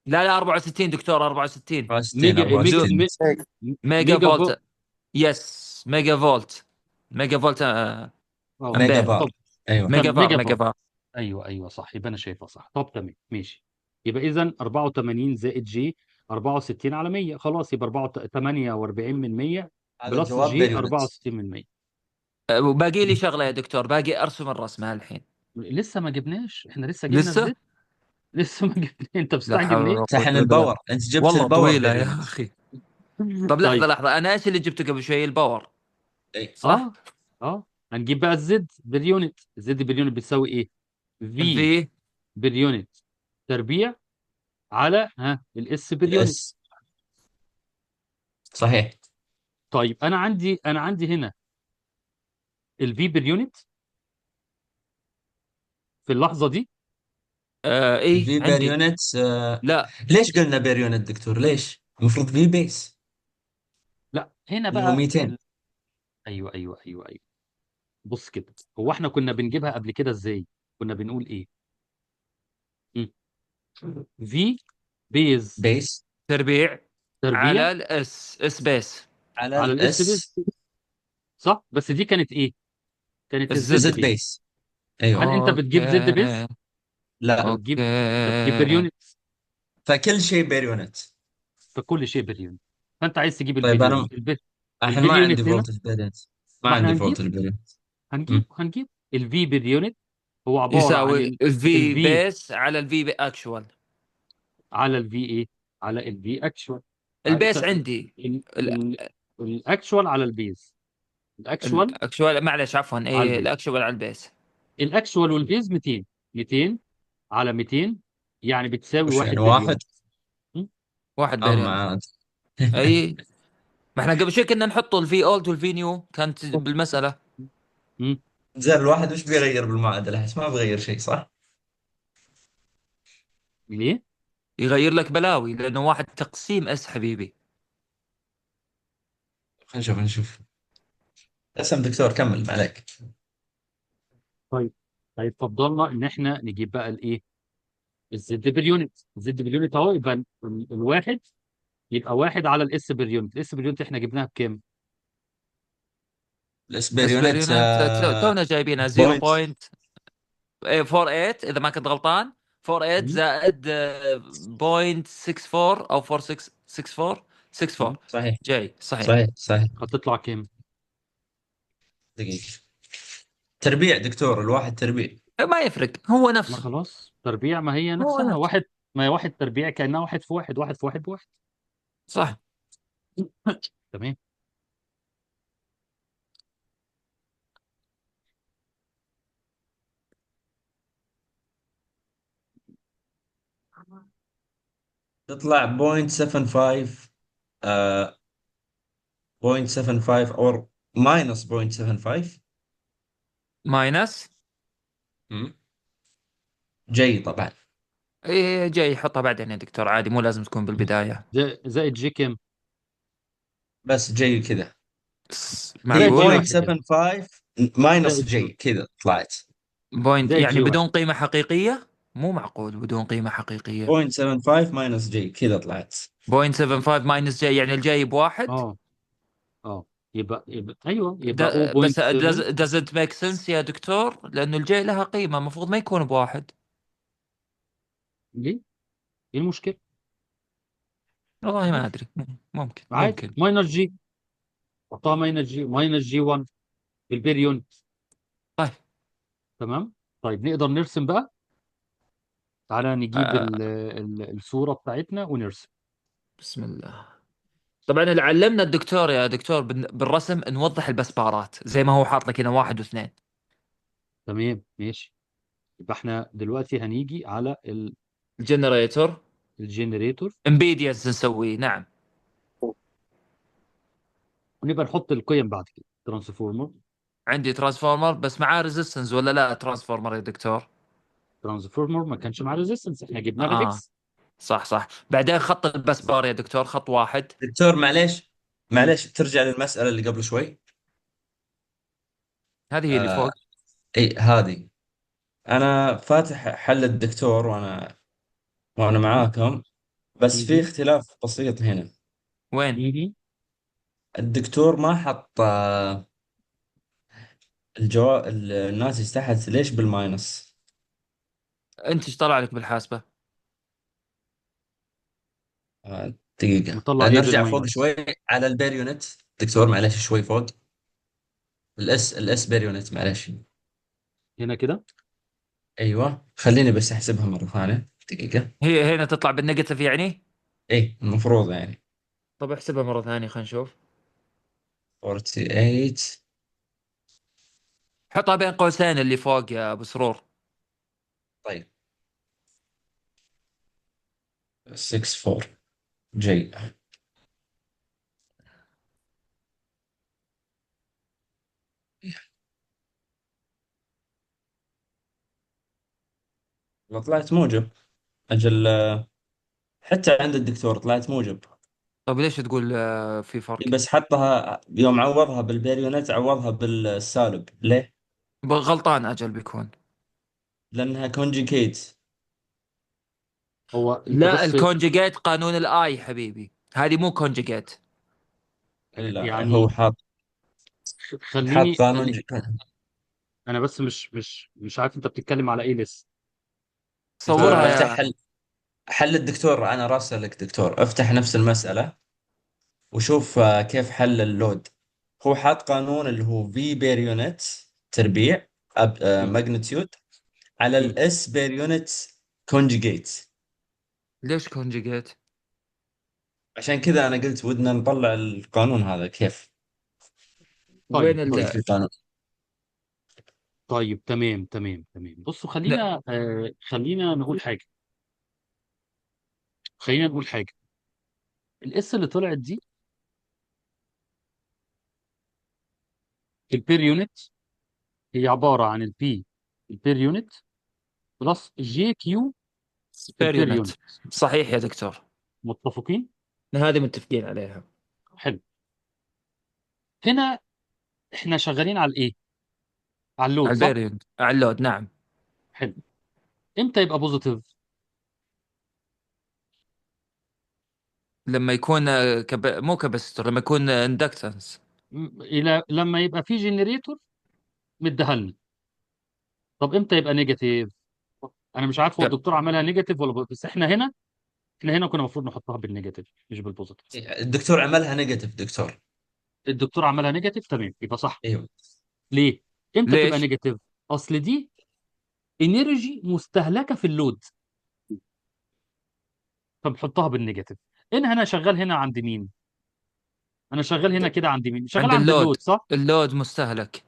لا لا، 64 دكتور، 64. 64 ميجا ميجا بدون 64. ميجا ميجا فو. فولت. yes، ميجا فولت. ميجا فولت اه ميجا امبير. فار. طب ايوه. ميجا تمام، فار، ميجا ميجا فار. فار. ايوه ايوه صح، يبقى انا شايفها صح. طب تمام ماشي. يبقى اذا 84 زائد j 64 على 100، خلاص يبقى 4 48 من 100 هذا plus الجواب j per unit. 64 من 100. وباقي لي شغله يا دكتور، باقي ارسم الرسمة الحين. لسه ما جبناش، احنا لسه جبنا لسه. ال Z. لسه ما جبنا، انت لا مستعجل حول ليه؟ ولا قوة شحن الا بالله. الباور، انت جبت والله ال power طويلة per يا unit. اخي. طب لحظة طيب. لحظه، انا ايش اللي جبته قبل شوي؟ ال power، اي صح؟ اه اه هنجيب بقى ال Z per unit. ال Z per unit بتساوي ايه؟ في ال V. per unit تربيع على ها ال S per unit. ال S. صحيح. طيب انا عندي هنا ال V per unit في اللحظة دي. ايه ال V per عندي. unit. لا. ليش قلنا per unit دكتور؟ ليش؟ المفروض V base لا هنا اللي هو بقى 200. ايوه ايوه ايوه ايوه. بص كده، هو احنا كنا بنجيبها قبل كده ازاي؟ كنا بنقول ايه؟ V base base تربيع تربيع على ال S، S base. على على ال S base، الاس. صح؟ بس دي كانت ايه؟ كانت ال Z ال Z. Z base. base. ايوه. هل انت بتجيب Z base؟ okay. انت لا، بتجيب انت بتجيب per okay. unit. فكل شيء per unit. فكل شيء per unit. فانت عايز تجيب طيب البير انا unit، البير الحين ال per ما عندي unit هنا. volt per unit. ما ما احنا عندي هنجيب volt per unit. هنجيب ال V per unit هو عبارة عن يساوي الفي ال V base على ال V actual. على ال V ايه؟ على ال V actual. ال base عندي. ال actual على ال base. ال actual ال actual، معلش عفوا، على اي ال base. ال actual على ال base. ال actual وال base 200، 200 على 200 يعني بتساوي وش 1 يعني per واحد؟ unit. م? واحد per اما unit. عاد. اي، ما احنا قبل شوي كنا نحط ال V old وال V new كانت بالمسألة. م? زين، الواحد وش بيغير بالمعادلة؟ احس ما بغير شيء، صح؟ ليه؟ يغير لك بلاوي لانه واحد تقسيم S حبيبي. خلينا نشوف نشوف. اسم دكتور، كمل ما عليك. طيب طيب، فضلنا ان احنا نجيب بقى الايه؟ ال Z per unit. ال Z per unit اهو، يبقى الواحد يبقى واحد على ال S per unit. ال S per unit احنا جبناها بكام؟ ال S per S per unit unit تونا جايبينها point 0.48 اذا ما كنت غلطان. 48 م? زائد 0.64 او 4664 64. م? صحيح جاي صحيح. صحيح صحيح. هتطلع كام؟ دقيقة. تربيع دكتور، الواحد تربيع. ما يفرق، هو ما نفسه. خلاص تربيع، ما هي هو نفسها نفسه. واحد. ما هي واحد تربيع كأنها واحد في واحد، واحد في واحد بواحد. صح. تمام. تطلع 0.75. 0.75 or minus 0.75. minus. j طبعا. اي j حطها بعدين يا دكتور، عادي مو لازم تكون بالبداية. زائد j كام؟ بس j كذا. هي زائد معقول j واحد يعني. 0.75 minus زائد j كذا طلعت. point زائد يعني j واحد. بدون قيمة حقيقية؟ مو معقول بدون قيمة حقيقية. 0.75 minus j كذا طلعت. 0.75 minus j يعني ال j بواحد. اه يبقى ايوه يبقى بس 0.7. doesn't make sense يا دكتور، لانه ال j لها قيمة المفروض ما يكون بواحد. ليه؟ ايه المشكلة؟ والله ما ادري، ممكن عادي ممكن. minus j، حطها minus j، minus j 1 بال per unit. طيب. تمام. طيب نقدر نرسم بقى. تعالى نجيب الصورة بتاعتنا ونرسم. بسم الله. طبعا اللي علمنا الدكتور يا دكتور بالرسم نوضح ال bus bar ات زي ما هو حاط لك هنا 1 و2. تمام ماشي. يبقى احنا دلوقتي هنيجي على ال generator. ال generator impedance نسويه. نعم. ونبقى نحط القيم بعد كده. transformer. عندي transformer بس معاه resistance ولا لا؟ transformer يا دكتور. transformer ما كانش معاه resistance، احنا جبناه اه بال X. صح صح. بعدين خط ال bus bar يا دكتور، خط واحد. دكتور معليش، معليش ترجع للمسألة اللي قبل شوي. هذه هي اللي آه فوق. اي هذه. انا فاتح حل الدكتور وانا معاكم، بس في مهم. اختلاف بسيط هنا. وين؟ مهم. الدكتور ما حط الجواب، الناتج تحت ليش بال minus؟ انت ايش طلع لك بالحاسبة؟ دقيقة، مطلع ايه نرجع فوق بال minus؟ شوي على ال per unit. دكتور معلش شوي فوق ال S per unit، معلش. هنا كده. ايوه خليني بس احسبها مرة ثانية، دقيقة. هي هنا تطلع بال negative يعني؟ ايه المفروض يعني. طب احسبها مرة ثانية خلينا نشوف. 48. حطها بين قوسين اللي فوق يا ابو سرور. طيب 64 j. لو طلعت موجب اجل، حتى عند الدكتور طلعت موجب. طب ليش تقول في فرق؟ بس حطها يوم عوضها بال per unit، عوضها بالسالب ليه؟ غلطان اجل بيكون. لانها conjugate. هو انت لا، بس ال conjugate قانون ال I حبيبي، هذه مو conjugate. لا يعني هو حاط، حاط خليني قانون خلي انا بس مش عارف انت بتتكلم على ايه لسه. انت صورها دكتور افتح يا حل الدكتور، انا راسلك دكتور، افتح نفس المسألة وشوف كيف حل ال load. هو حاط قانون اللي هو V per unit تربيع مم. magnitude على مم. ال S per unit conjugate. ليش conjugate؟ عشان كذا انا قلت ودنا نطلع القانون هذا كيف، وين طيب طيب كيف ال القانون. طيب تمام تمام تمام. بصوا لا. خلينا خلينا نقول حاجة. خلينا نقول حاجة. ال S اللي طلعت دي ال per unit هي عبارة عن ال P ال per unit plus j Q per ال per unit. unit. صحيح يا دكتور. متفقين؟ هذه متفقين عليها. حلو. هنا احنا شغالين على الايه؟ على ال load على صح؟ ال per unit، على ال load نعم. حلو. امتى يبقى positive؟ لما يكون مو capacitor، لما يكون inductance. الى لما يبقى في generator مديها لنا. طب امتى يبقى negative؟ انا مش عارف هو الدكتور عملها negative ولا بس احنا هنا كنا المفروض نحطها بال negative مش بال positive. الدكتور عملها negative دكتور. الدكتور عملها negative، تمام يبقى صح. ايوه. ليه؟ امتى تبقى ليش؟ negative؟ اصل دي energy مستهلكه في ال load، فبحطها بال negative. ان انا شغال هنا عند مين؟ انا شغال هنا كده عند مين؟ شغال عند عند ال load. ال load صح؟ ال load مستهلك.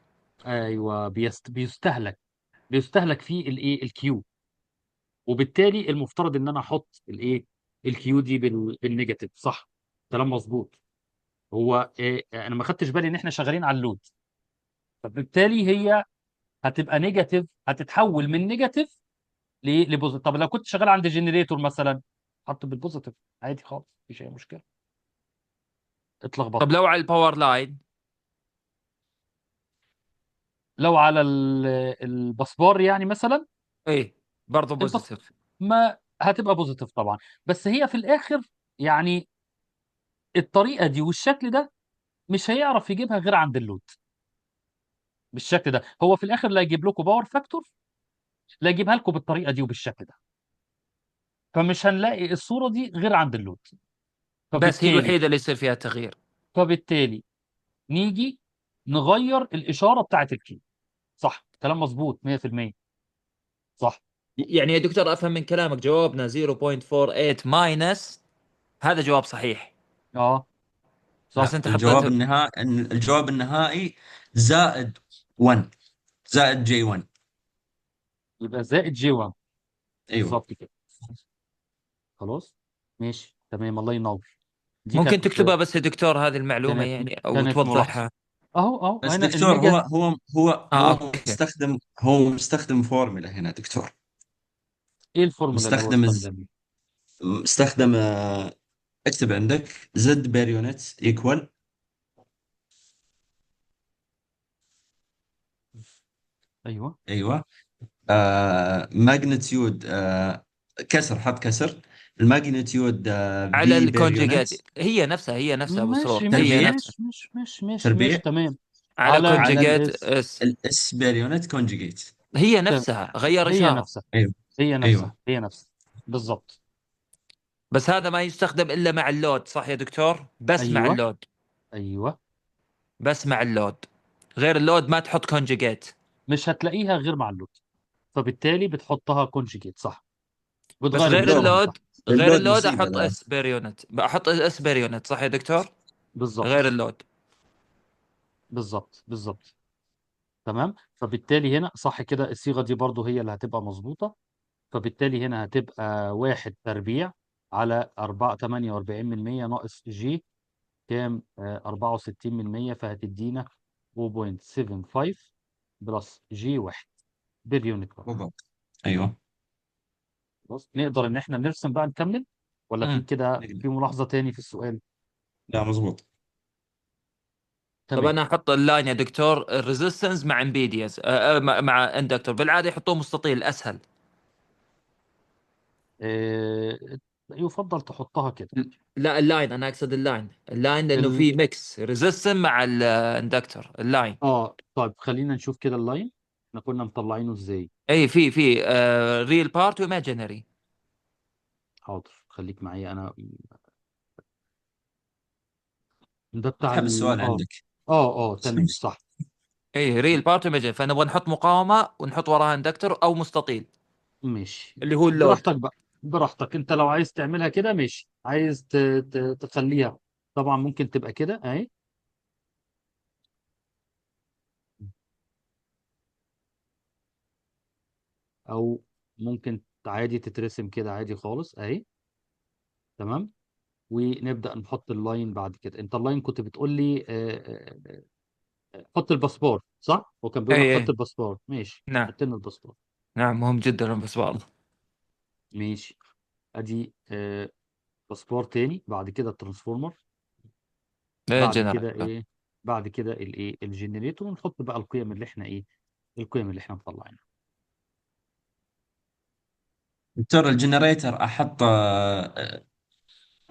ايوه بيستهلك فيه الايه؟ ال Q. وبالتالي المفترض ان انا احط الايه؟ ال Q دي بال negative صح؟ كلام مظبوط. هو إيه؟ انا ما خدتش بالي ان احنا شغالين على ال load، فبالتالي هي هتبقى negative، هتتحول من negative ل positive. طب لو كنت شغال عند generator مثلا حط بال positive عادي خالص، مفيش اي مشكلة. اتلخبطت. طب لو على ال power line؟ لو على ال busbar يعني مثلا، ايه برضه ال bus positive. ما هتبقى positive طبعا، بس هي في الاخر يعني الطريقة دي والشكل ده مش هيعرف يجيبها غير عند ال load بالشكل ده. هو في الاخر لا يجيب لكم power factor، لا يجيبها لكم بالطريقة دي وبالشكل ده، فمش هنلاقي الصورة دي غير عند ال load. بس هي الوحيدة اللي يصير فيها تغيير. فبالتالي نيجي نغير الاشارة بتاعت ال Q. صح، كلام مظبوط 100% صح. يعني يا دكتور افهم من كلامك جوابنا 0.48 minus، هذا جواب صحيح. صح. بس انت الجواب حطيته النهائي، الجواب النهائي زائد 1 زائد j 1. يبقى زائد j 1. ايوه. بالظبط كده. خلاص، ماشي تمام، الله ينور. دي ممكن كانت تكتبها بس يا دكتور هذه المعلومة كانت يعني، او كانت ملاحظة. توضحها. اهو اهو بس هنا دكتور، هو الميجا. هو هو اه هو okay. مستخدم، هو مستخدم فورمولا هنا دكتور. ايه الفورمولا اللي هو مستخدم استخدمها؟ مستخدم اكتب عندك Z per unit equal. ايوه ايوه. Magnitude، كسر، حط كسر، ال magnitude على في بير يونت. الكونجيجات، هي نفسها، هي نفسها ابو سرور، ماشي هي ماشي تربيع. نفسها. ماشي ماشي ماشي ماشي ماشي تربيع. تمام. على على على كونجيجات الاس. اس. ال S per unit conjugate. هي تمام. نفسها، غير هي اشاره. نفسها، ايوه. هي نفسها، ايوه. هي نفسها. بالظبط. بس هذا ما يستخدم الا مع ال load، صح يا دكتور؟ بس مع ايوه ال load. ايوه. بس مع ال load، غير ال load ما تحط conjugate. مش هتلاقيها غير مع ال load، فبالتالي بتحطها conjugate، صح؟ بس بتغير غير الاشارة اللود، من تحت. اللود، غير اللود ال load مصيبة احط ذا. S per unit، احط S per unit، صح يا دكتور؟ غير بالظبط ال load. بالظبط بالظبط. تمام، فبالتالي هنا صح كده، الصيغة دي برضو هي اللي هتبقى مظبوطة. فبالتالي هنا هتبقى 1 تربيع على 4 48 من 100 ناقص j كام؟ 64 من 100، فهتدينا 0.75 plus j 1 per unit برضه. بالضبط. ايوه. خلاص، نقدر ان احنا نرسم بقى، نكمل ولا في مم. كده نقدر. في ملاحظة تاني في السؤال؟ لا، مظبوط. طب تمام. انا احط ال line يا دكتور، ال resistance مع impedance، مع inductor، بالعادة يحطوه مستطيل اسهل. آه، يفضل تحطها كده. لا ال line، انا اقصد ال line، ال line لانه ال... في mix resistance مع ال inductor ال line. طيب خلينا نشوف كده ال line احنا كنا مطلعينه ازاي. اي في real part و imaginary. حاضر، خليك معايا انا. ده بتاع اسحب ال السؤال عندك. تمام صح. اي real part و imaginary، فنبغى نحط مقاومة ونحط وراها inductor او مستطيل. ماشي، اللي هو ال load. براحتك بقى، براحتك انت لو عايز تعملها كده ماشي، عايز تخليها طبعا ممكن تبقى كده اهي. او ممكن عادي تترسم كده عادي خالص اهي. تمام، ونبدأ نحط ال line بعد كده. انت ال line كنت بتقول لي حط ال busbar، صح؟ هو كان بيقول لك اي، حط اي. ال busbar، ماشي. نعم. حطينا ال busbar. نعم، مهم جدا ال busbar. ماشي، ادي busbar تاني، بعد كده ال transformer، بعد كده generator. ايه؟ بعد كده الايه؟ ال generator، ونحط بقى القيم اللي احنا ايه؟ القيم اللي احنا مطلعينها. دكتور، ال generator احط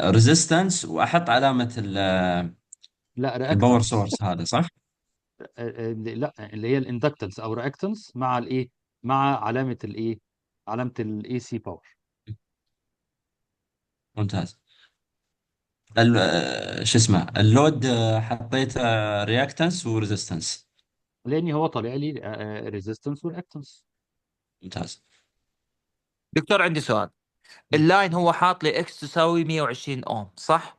resistance واحط علامة لا، ال power reactance. source هذا، صح؟ لا، اللي هي ال inductance او reactance مع الايه؟ مع علامة الايه؟ علامة ال AC power. ممتاز. شو اسمه ال load، حطيت reactance و resistance. لان هو طالع لي resistance و reactance. ممتاز. دكتور عندي سؤال. ال line هو حاط لي X تساوي 120 اوم، صح؟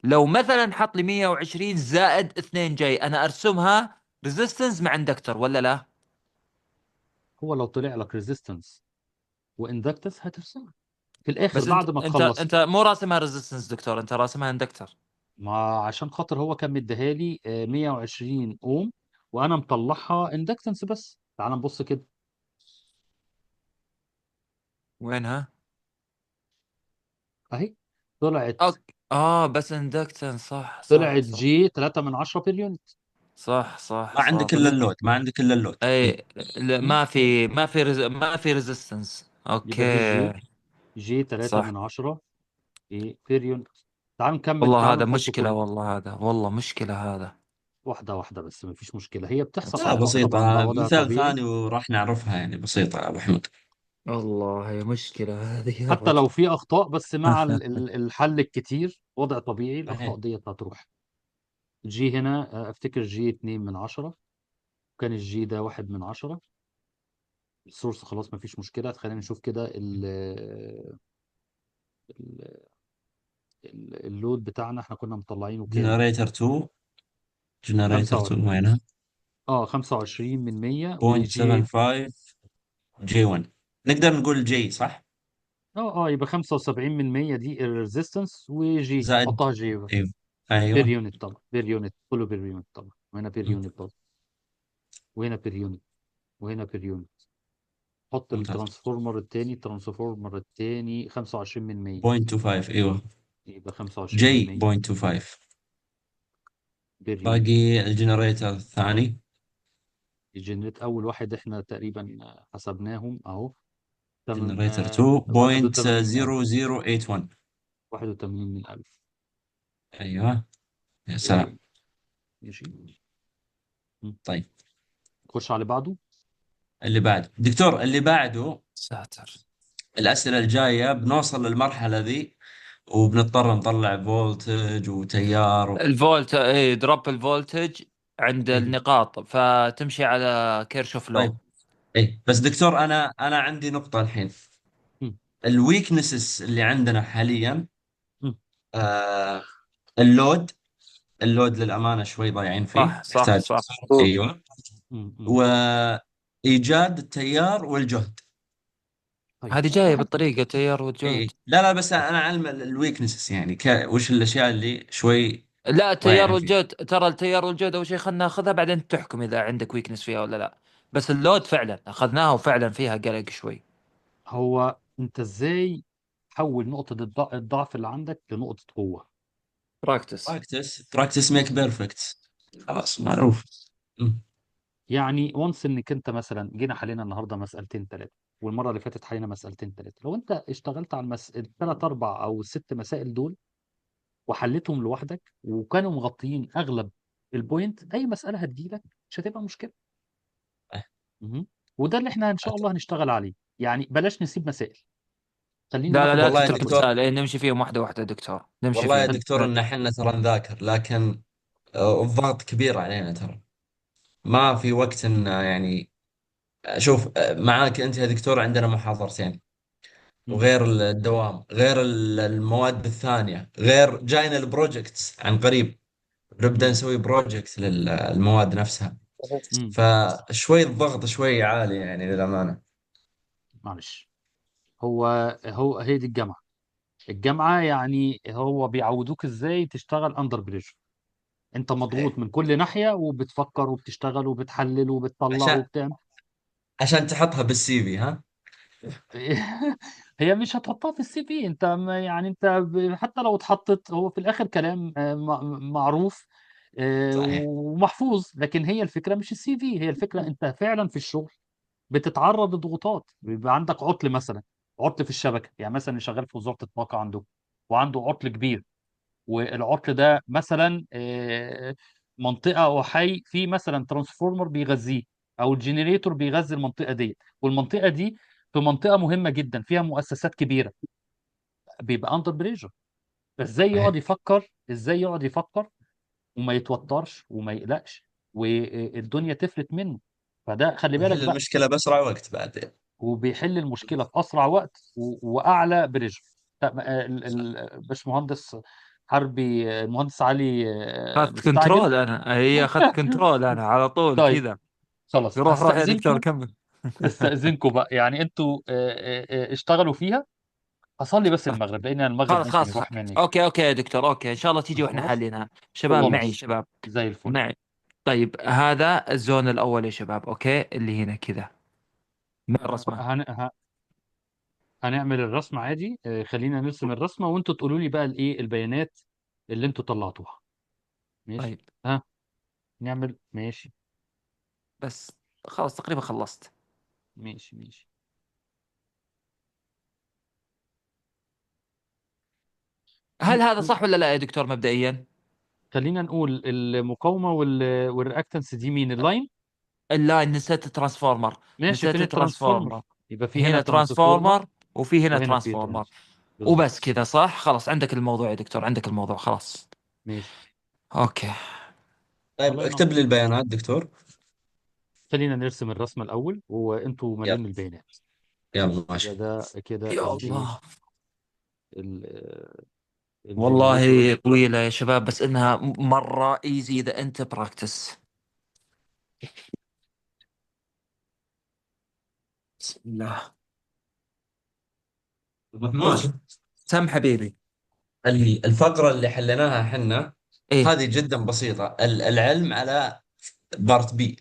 لو مثلا حط لي 120 زائد 2 j، انا ارسمها resistance مع inductor ولا لا؟ هو لو طلع لك resistance و inductance هترسمها في الاخر بس انت بعد ما انت تخلص. انت مو راسمها resistance دكتور، انت راسمها inductor. ما عشان خاطر هو كان مديها لي 120 اوم وانا مطلعها inductance بس. تعال نبص كده. وينها؟ اهي طلعت. okay. بس inductance، صح، صح، طلعت صح. j 3 من 10 per unit. صح، صح، ما عندك صح. الا ال load، ما عندك الا ال load. اي، لا، ما في resistance. يبقى دي okay. j 3 صح. من 10 ايه per unit. تعالوا نكمل، والله تعالوا هذا نحط مشكلة، كله. والله هذا، والله مشكلة هذا. واحدة واحدة بس، ما فيش مشكلة، هي بتحصل لا، أخطاء بسيطة. طبعاً، ده وضع مثال طبيعي. ثاني وراح نعرفها يعني، بسيطة يا أبو حميد. والله مشكلة هذه يا حتى لو رجل. في أخطاء، بس مع الحل الكتير وضع طبيعي الأخطاء صحيح. ديت هتروح. j هنا، أفتكر j 2 من 10، كان ال j ده 1 من 10. ال source خلاص ما فيش مشكلة. خلينا نشوف كده ال load بتاعنا احنا كنا مطلعينه كام؟ generator 2. generator خمسة 2 وينها؟ 25 من 100 point و j 75. J 1، نقدر نقول J صح؟ اه يبقى 75 من 100 دي ال resistance، و J زائد. حطها J بقى. ايوه. per ايوه. unit طبعا، per unit كله per unit طبعا، وهنا per unit برضه، وهنا per unit، وهنا per unit. حط ممتاز. ال transformer الثاني، ال transformer الثاني 25 من 100. 0.25 ايوه. يبقى 25 من J 100 0.25. per unit. باقي ال generator الثاني. ال generate اول واحد احنا تقريبا حسبناهم اهو. تمام. generator 81 من 1000. 2.0081. 81 من 1000. ايوه. يا per سلام. unit. ماشي. طيب خش على بعده. اللي بعده دكتور، اللي بعده. ساتر. الأسئلة الجاية بنوصل للمرحلة ذي وبنضطر نطلع voltage وتيار الفولت، اي drop ال voltage عند إيه. النقاط، فتمشي على Kirchhoff law. طيب اي بس دكتور، انا عندي نقطة الحين. ال weaknesses اللي عندنا حاليا، ال load. ال load للأمانة شوي ضايعين فيه. صح، صح، يحتاج. صح. ايوه. وإيجاد التيار والجهد. طيب. هذه جاية بالطريقة، تيار والجهد. إيه. لا لا، بس أنا علم ال weaknesses يعني وش الأشياء اللي شوي لا، التيار ضايعين فيها. والجهد، ترى التيار والجهد أول شيء خلينا ناخذها، بعدين تحكم إذا عندك weakness فيها ولا لا. بس ال load فعلا أخذناها وفعلا فيها قلق شوي. هو أنت إزاي تحول نقطة الضعف اللي عندك لنقطة قوة؟ practice. practice، practice make perfect. خلاص معروف. يعني once انك انت مثلا جينا حلينا النهارده مسألتين ثلاثة، والمرة اللي فاتت حلينا مسألتين ثلاثة، لو انت اشتغلت على الثلاث اربع او الست مسائل دول وحليتهم لوحدك وكانوا مغطيين اغلب ال point، اي مسألة هتجيلك مش هتبقى مشكلة. وده اللي احنا ان شاء الله هنشتغل عليه. يعني بلاش نسيب مسائل، خلينا لا، لا، ناخد لا والله يا تترك دكتور. مسائل، إيه، نمشي فيهم واحدة واحدة دكتور، نمشي والله يا فيهم. دكتور ان احنا ترى نذاكر، لكن الضغط كبير علينا ترى، ما في وقت ان يعني شوف، معاك انت يا دكتور عندنا محاضرتين، وغير الدوام، غير المواد الثانية، غير جاينا ال project عن قريب، بنبدأ نسوي project للمواد نفسها. فشوي الضغط شوي عالي يعني للأمانة. معلش، هي دي الجامعة. الجامعة يعني هو بيعودوك ازاي تشتغل under pressure. انت مضغوط من كل ناحية وبتفكر وبتشتغل وبتحلل وبتطلع وبتعمل. عشان تحطها بال CV. ها؟ هي مش هتحطها في ال CV. انت ما يعني انت حتى لو اتحطت هو في الاخر كلام معروف، ومحفوظ، لكن هي الفكرة مش ال CV، هي الفكرة انت فعلا في الشغل بتتعرض لضغوطات، بيبقى عندك عطل مثلا، عطل في الشبكة، يعني مثلا اللي شغال في وزارة الطاقة عنده وعنده عطل كبير، والعطل ده مثلا، منطقة أو حي فيه مثلا transformer بيغذيه أو ال generator بيغذي المنطقة دي، والمنطقة دي في منطقة مهمة جدا فيها مؤسسات كبيرة، بيبقى under pressure. فازاي يقعد يفكر، ازاي يقعد يفكر وما يتوترش وما يقلقش والدنيا تفلت منه. فده خلي بالك ويحل بقى. المشكلة بأسرع وقت بعدين، وبيحل المشكلة في أسرع وقت وأعلى pressure. طب، باشمهندس حربي، المهندس علي، اخذت مستعجل. control أنا. هي اخذت control أنا على طول طيب. كذا. خلاص، روح، روح يا دكتور، كمل. هستأذنكم بقى، يعني انتوا، اشتغلوا فيها. هصلي بس المغرب لأن المغرب ممكن خلاص. يروح مني. okay، okay يا دكتور، okay، إن شاء الله تيجي وإحنا خلاص. حالينها. شباب، خلاص. معي، شباب. زي الفل. معي. طيب، هذا ال zone الأول يا شباب، okay، اللي هنا كذا. من الرسمة. هنعمل الرسمة عادي. خلينا نرسم الرسمة وانتوا تقولوا لي بقى الايه البيانات اللي انتوا طلعتوها. ماشي. طيب. ها نعمل ماشي. بس خلاص تقريبا خلصت. ماشي، ماشي. هل هذا صح ولا لا يا دكتور مبدئيا؟ خلينا نقول المقاومة وال reactance دي مين؟ ال line؟ ال line، نسيت ال transformer. ماشي، نسيت فين ال transformer؟ ال transformer. يبقى في هنا هنا transformer transformer وفي هنا وهنا في transformer. transformer. بالظبط. وبس كذا صح؟ خلاص عندك الموضوع يا دكتور، عندك الموضوع خلاص. ماشي. okay. طيب، الله ينور. اكتب لي البيانات دكتور. خلينا نرسم الرسمة الأول وأنتوا مالين يلا. البيانات. يلا، ماشي. يبقى ده كده يا الإيه؟ الله. الجنريتور. والله طويلة يا شباب، بس إنها مرة easy إذا أنت practice. بسم الله. محمود، سم حبيبي. الفقرة اللي حليناها حنا ايه. هذه جدا بسيطة. العلم على part B.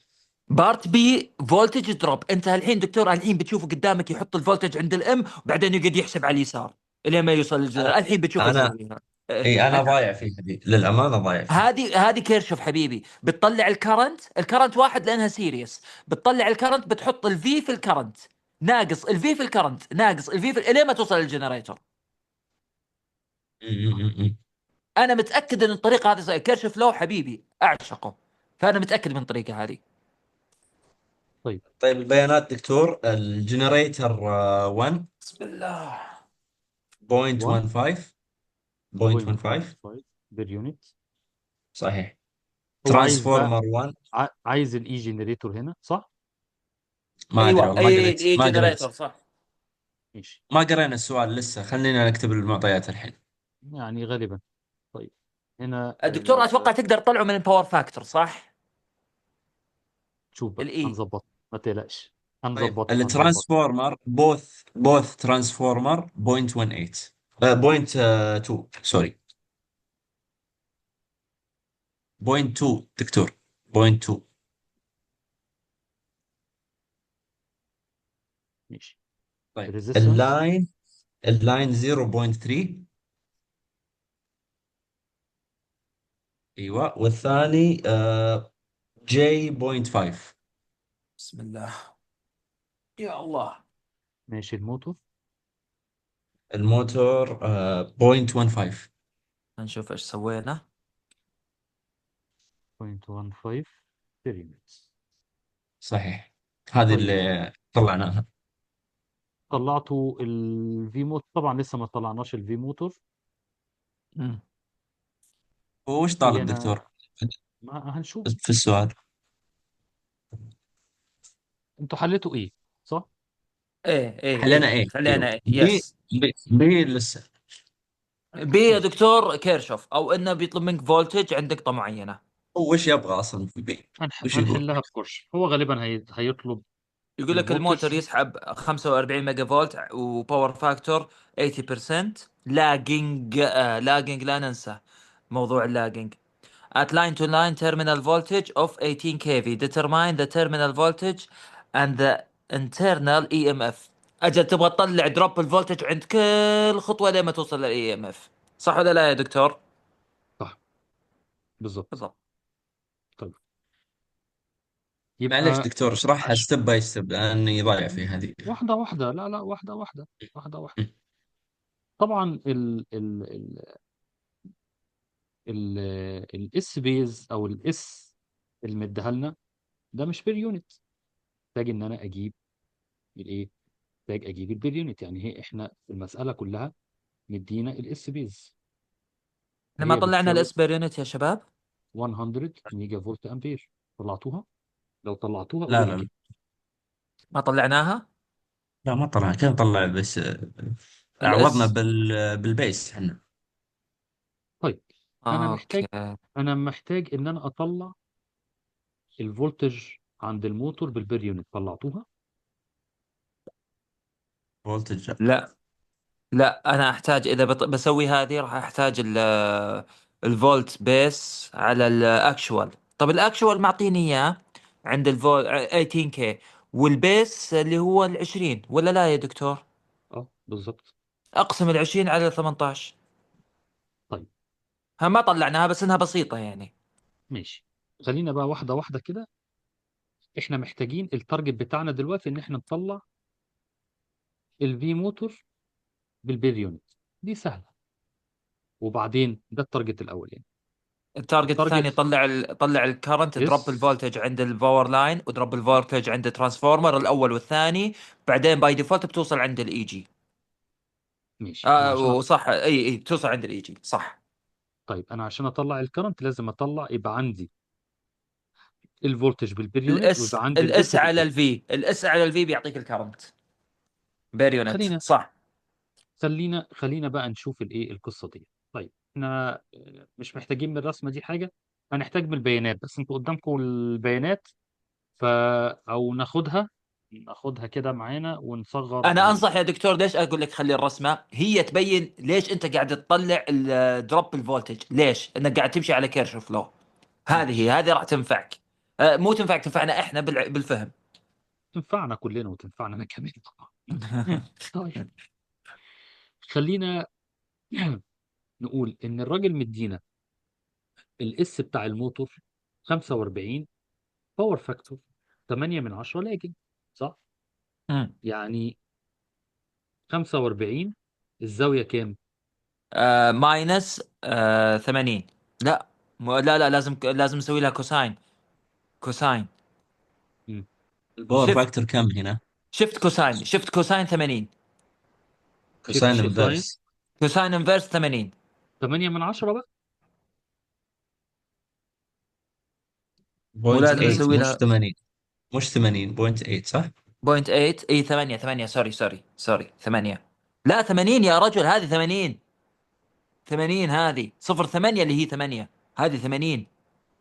part B voltage drop. انت الحين دكتور، الحين بتشوفه قدامك يحط ال voltage عند ال M، وبعدين يقعد يحسب على اليسار الين ما يوصل للجنرال. انا الحين بتشوفه انا يسويها. إيه. اي انا ضايع فيها دي، للأمانة ضايع فيها. هذه كيرشوف حبيبي، بتطلع ال current، ال current واحد لانها series، بتطلع ال current، بتحط ال V في ال current ناقص ال V في ال current ناقص ال V في الين ما توصل لل generator. م- م- م. انا متاكد ان الطريقة هذه صحيحة. Kirchhoff law حبيبي اعشقه، فانا متاكد من الطريقة هذه. طيب. طيب البيانات دكتور، ال generator 1 بسم الله. 0.15 0.15 1.15 per unit. صحيح. هو عايز بقى transformer 1. عايز ال E generator هنا، صح؟ ما ادري ايوه، والله، ما اي قريت اي ما قريت generator صح. ماشي. ما قرينا السؤال لسه، خلينا نكتب المعطيات الحين. يعني غالبا. طيب هنا الدكتور اتوقع تقدر تطلعه من ال power factor، صح؟ شوف بقى ال E. هنظبط، ما تقلقش. طيب هنظبط هنظبط. ال transformer both transformer 0.18، 0.2، sorry، 0.2 دكتور، 0.2. ماشي. طيب resistance ال line 0.3. ايوه، والثاني j 0.5. بسم الله، يا الله. ماشي. الموتور. الموتور 0.15. نشوف ايش سوينا. 0.15 per unit. صحيح، هذه طيب اللي طلعناها. طلعتوا ال V mot، طبعا لسه ما طلعناش ال V motor. هو وش في طالب هنا دكتور ما هنشوف في السؤال؟ انتوا حليتوا ايه، صح؟ ايه ايه حلينا ايه ايه؟ خلينا ايوه، إيه. B. yes. B, B لسه. B يا ماشي. دكتور كيرشوف، او انه بيطلب منك voltage عند نقطة معينة. هو وش يبغى اصلا في B؟ وش يقول؟ هنحلها بكورش. هو غالبا هيطلب يقول لك الموتور ال voltage. يسحب 45 ميجا فولت و power factor 80% lagging. Lagging، لا ننسى موضوع ال lagging. At line to line terminal voltage of 18 kV، determine the terminal voltage and the internal EMF. اجل تبغى تطلع drop ال voltage عند كل خطوة لما توصل لل EMF، صح ولا لا يا دكتور؟ صح، بالظبط. بالضبط. طيب معليش يبقى دكتور، اشرحها step by step لاني ضايع في هذه. واحدة واحدة، لا لا، واحدة واحدة، واحدة واحدة. طبعا ال ال S base او ال S اللي مديها لنا ده مش per unit، محتاج ان انا اجيب الايه؟ محتاج اجيب ال per unit. يعني هي احنا في المسألة كلها مدينا ال S base، احنا ما هي طلعنا بتساوي ال S per unit يا شباب. 100 ميجا فولت امبير. طلعتوها؟ لو طلعتوها لا قولوا لي لا كده. ما طلعناها. لا، ما طلع. كيف طلع بس؟ عوضنا ال S. بال base احنا. طيب انا محتاج okay. انا محتاج ان انا اطلع ال voltage عند الموتور بال per unit. طلعتوها؟ voltage. لا لا، انا احتاج اذا بسوي هذه راح احتاج ال volt base على ال actual. طب ال actual معطيني اياه عند الفولت 18 K، وال base اللي هو ال 20، ولا لا يا دكتور؟ اه بالظبط. اقسم ال 20 على 18. طيب ها ما طلعناها بس انها بسيطة يعني. ماشي، خلينا بقى واحدة واحدة كده. احنا محتاجين ال target بتاعنا دلوقتي ان احنا نطلع ال V motor بال per unit، دي سهلة. وبعدين ده ال target الاول يعني. ال target الثاني ال target طلع ال current، drop S. ال voltage عند ال power line و drop ال voltage عند ال transformer الاول والثاني، بعدين by default بتوصل عند ال EG. ماشي. انا عشان وصح، اي بتوصل عند ال EG، صح. طيب انا عشان اطلع ال current لازم اطلع، يبقى عندي ال voltage بال per unit ال S ويبقى عندي ال S ال S على بال per. ال V، ال S على ال V بيعطيك ال current per unit، خلينا صح. خلينا بقى نشوف الايه القصة دي. طيب احنا مش محتاجين من الرسمة دي حاجة، هنحتاج من البيانات بس. انتوا قدامكم البيانات، ف او ناخدها. ناخدها كده معانا ونصغر انا انصح يا دكتور، ليش اقول لك خلي الرسمة هي تبين ليش انت قاعد تطلع ال drop ال voltage، ليش انك قاعد تمشي على Kirchhoff law. هذه هي، ماشي. هذه راح تنفعك. مو تنفعك، تنفعنا احنا بالفهم. تنفعنا كلنا وتنفعنا انا كمان طبعا. طيب، خلينا نقول ان الراجل مدينا ال S بتاع الموتور 45 power factor 8 من 10 lagging، صح؟ مم. يعني 45 الزاوية كام؟ Minus 80. لا، لا لا، لازم نسوي لها cosine. Cosine. مم. ال power Shift. Factor كم هنا؟ Shift cosine، shift cosine 80. Shift cosine cosine inverse. Cosine inverse 80. 8 من 10 بقى. مو point لازم 8 من 8 نسوي مش لها 80. مش 80 point 8 صح؟ Point 8. اي 8 8، sorry sorry sorry، 8. لا، 80 يا رجل، هذه 80. 80 هذه 0 8 اللي هي 8. هذه 80،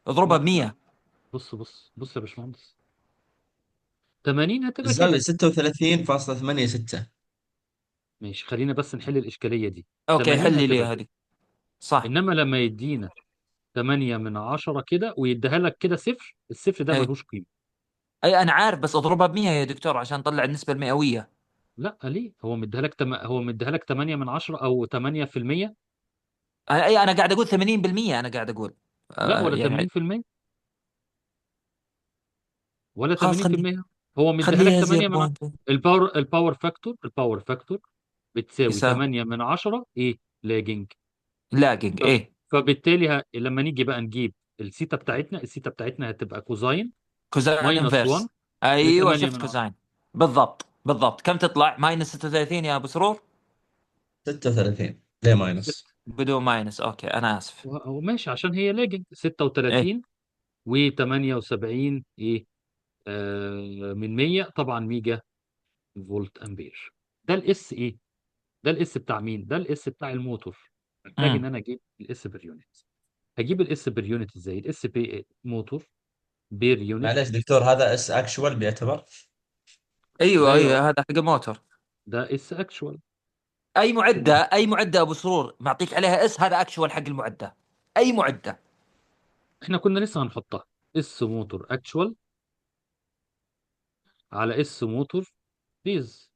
اضربها ب لا لا، 100. بص بص بص يا باشمهندس، 80 هتبقى الزاوية كده. 36.86. ماشي، خلينا بس نحل الإشكالية دي. Okay، 80 حلي لي هتبقى كده، هذه. صح. إنما لما يدينا 8 من 10 كده ويديها لك كده صفر، الصفر ده اي ملهوش قيمة. اي، انا عارف، بس اضربها ب 100 يا دكتور عشان اطلع النسبة المئوية. لا ليه؟ هو مديها لك هو مديها لك 8 من 10 أو 8%. اي، انا قاعد اقول 80%، انا قاعد اقول لا، ولا يعني. 80%، ولا خلاص خلي، 80%. هو مديها لك خليها 8 من 0. ال power factor بتساوي يساوي 8 من 10 ايه؟ Lagging. Lagging ف... ايه. فبالتالي لما نيجي بقى نجيب السيتا بتاعتنا، السيتا بتاعتنا هتبقى cosine Cosine Minus 1 Inverse. ل ايوه، 8 Shift من 10. Cosine. بالضبط بالضبط. كم تطلع؟ Minus 36 يا ابو سرور؟ 36 ليه minus؟ 6. بدون minus، okay انا اسف. وماشي عشان هي lagging ايه. 36 و78 ايه من 100 طبعا ميجا فولت امبير. ده ال S ايه؟ ده ال S بتاع مين؟ ده ال S بتاع الموتور. محتاج ان امم انا اجيب ال S per unit. هجيب ال S per unit ازاي؟ ال S P motor per unit. معلش دكتور، هذا S actual بيعتبر؟ ده ايوه يا ايوه، هذا حق الموتور. ده S actual. اي معده، اي معده ابو سرور معطيك عليها S، هذا actual حق المعده. اي معده. احنا كنا لسه هنحطها S motor actual على S motor base.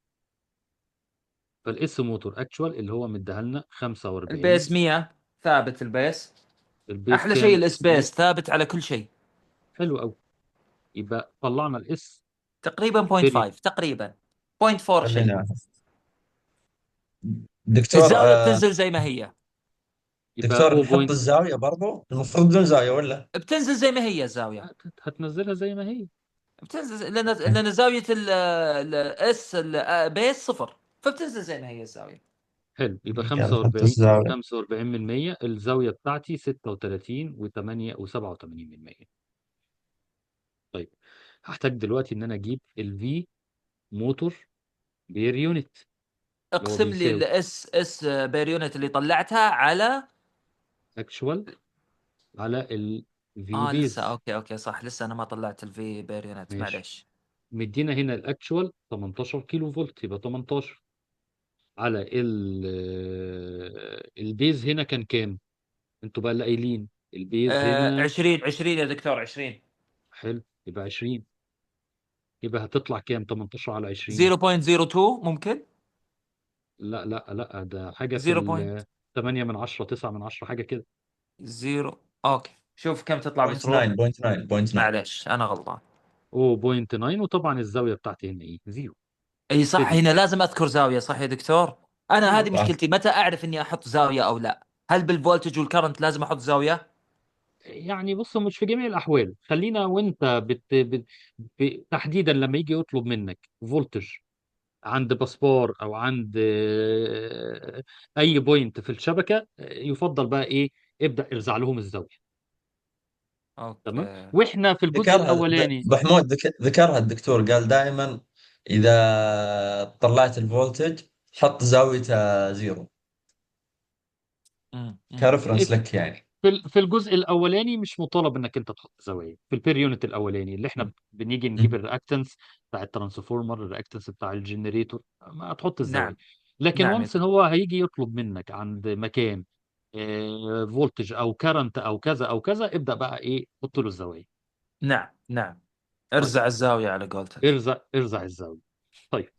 فال S motor actual اللي هو مديها لنا 45. ال base 100، ثابت ال base. ال base احلى شيء كام؟ ال S 100. Base ثابت على كل شيء. حلو قوي. يبقى طلعنا ال S تقريبا Per 0.5 تقريبا، 0.4 شيء. خلينا دكتور الزاوية بتنزل زي ما هي. يبقى دكتور 0. نحط الزاوية برضو، المفروض بدون زاوية ولا؟ بتنزل زي ما هي الزاوية. هتنزلها زي ما هي. بتنزل لان زاوية ال S ال base صفر، فبتنزل زي ما هي الزاوية. حلو، يبقى دقيقة نحط 45 الزاوية. 45 من 100. الزاوية بتاعتي 36 و8 و87 من 100. طيب، هحتاج دلوقتي ان انا اجيب ال V motor per unit اللي هو اقسم لي بيساوي ال S per unit اللي طلعتها على Actual على ال V لسه. Base. Okay okay، صح، لسه انا ما طلعت ال V per unit، ماشي. معلش. مدينا هنا ال actual 18 كيلو فولت، يبقى 18 على ال base هنا كان كام؟ انتوا بقى اللي قايلين ال base هنا. 20 20 يا دكتور، 20. حلو، يبقى 20. يبقى هتطلع كام 18 على 20؟ 0.02 ممكن. لا لا لا، ده حاجة في 0. ال 8 من 10، 9 من 10، حاجة كده. 0. Okay، شوف كم تطلع 0.9 بسرور. 0.9 0.9. معلش انا غلطان. 0.9. وطبعا الزاوية بتاعتي هنا ايه؟ Zero. اي صح، Steady. هنا لازم اذكر زاوية، صح يا دكتور؟ انا ايوه هذه صح. مشكلتي، متى اعرف اني احط زاوية او لا؟ هل بال voltage وال current لازم احط زاوية؟ يعني بص، مش في جميع الاحوال. خلينا وانت تحديدا لما يجي يطلب منك voltage عند busbar او عند اي point في الشبكة، يفضل بقى ايه؟ ابدا ارزع لهم الزاوية. تمام. Okay. واحنا في الجزء ذكرها الاولاني ابو حمود، ذكرها الدكتور، قال دائما اذا طلعت ال voltage حط زاويته zero ك reference لك يعني. في الجزء الاولاني مش مطالب انك انت تحط زوايا في ال per unit الاولاني اللي احنا بنيجي نجيب ال reactance بتاع ال transformer، ال reactance بتاع ال generator، ما تحط الزوايا. نعم. لكن نعم يا once دكتور. هو هيجي يطلب منك عند مكان voltage او current او كذا او كذا، ابدا بقى ايه، حط له الزوايا. نعم نعم. طيب ارزع الزاوية على قولتك. ارزع ارزع الزاوية. طيب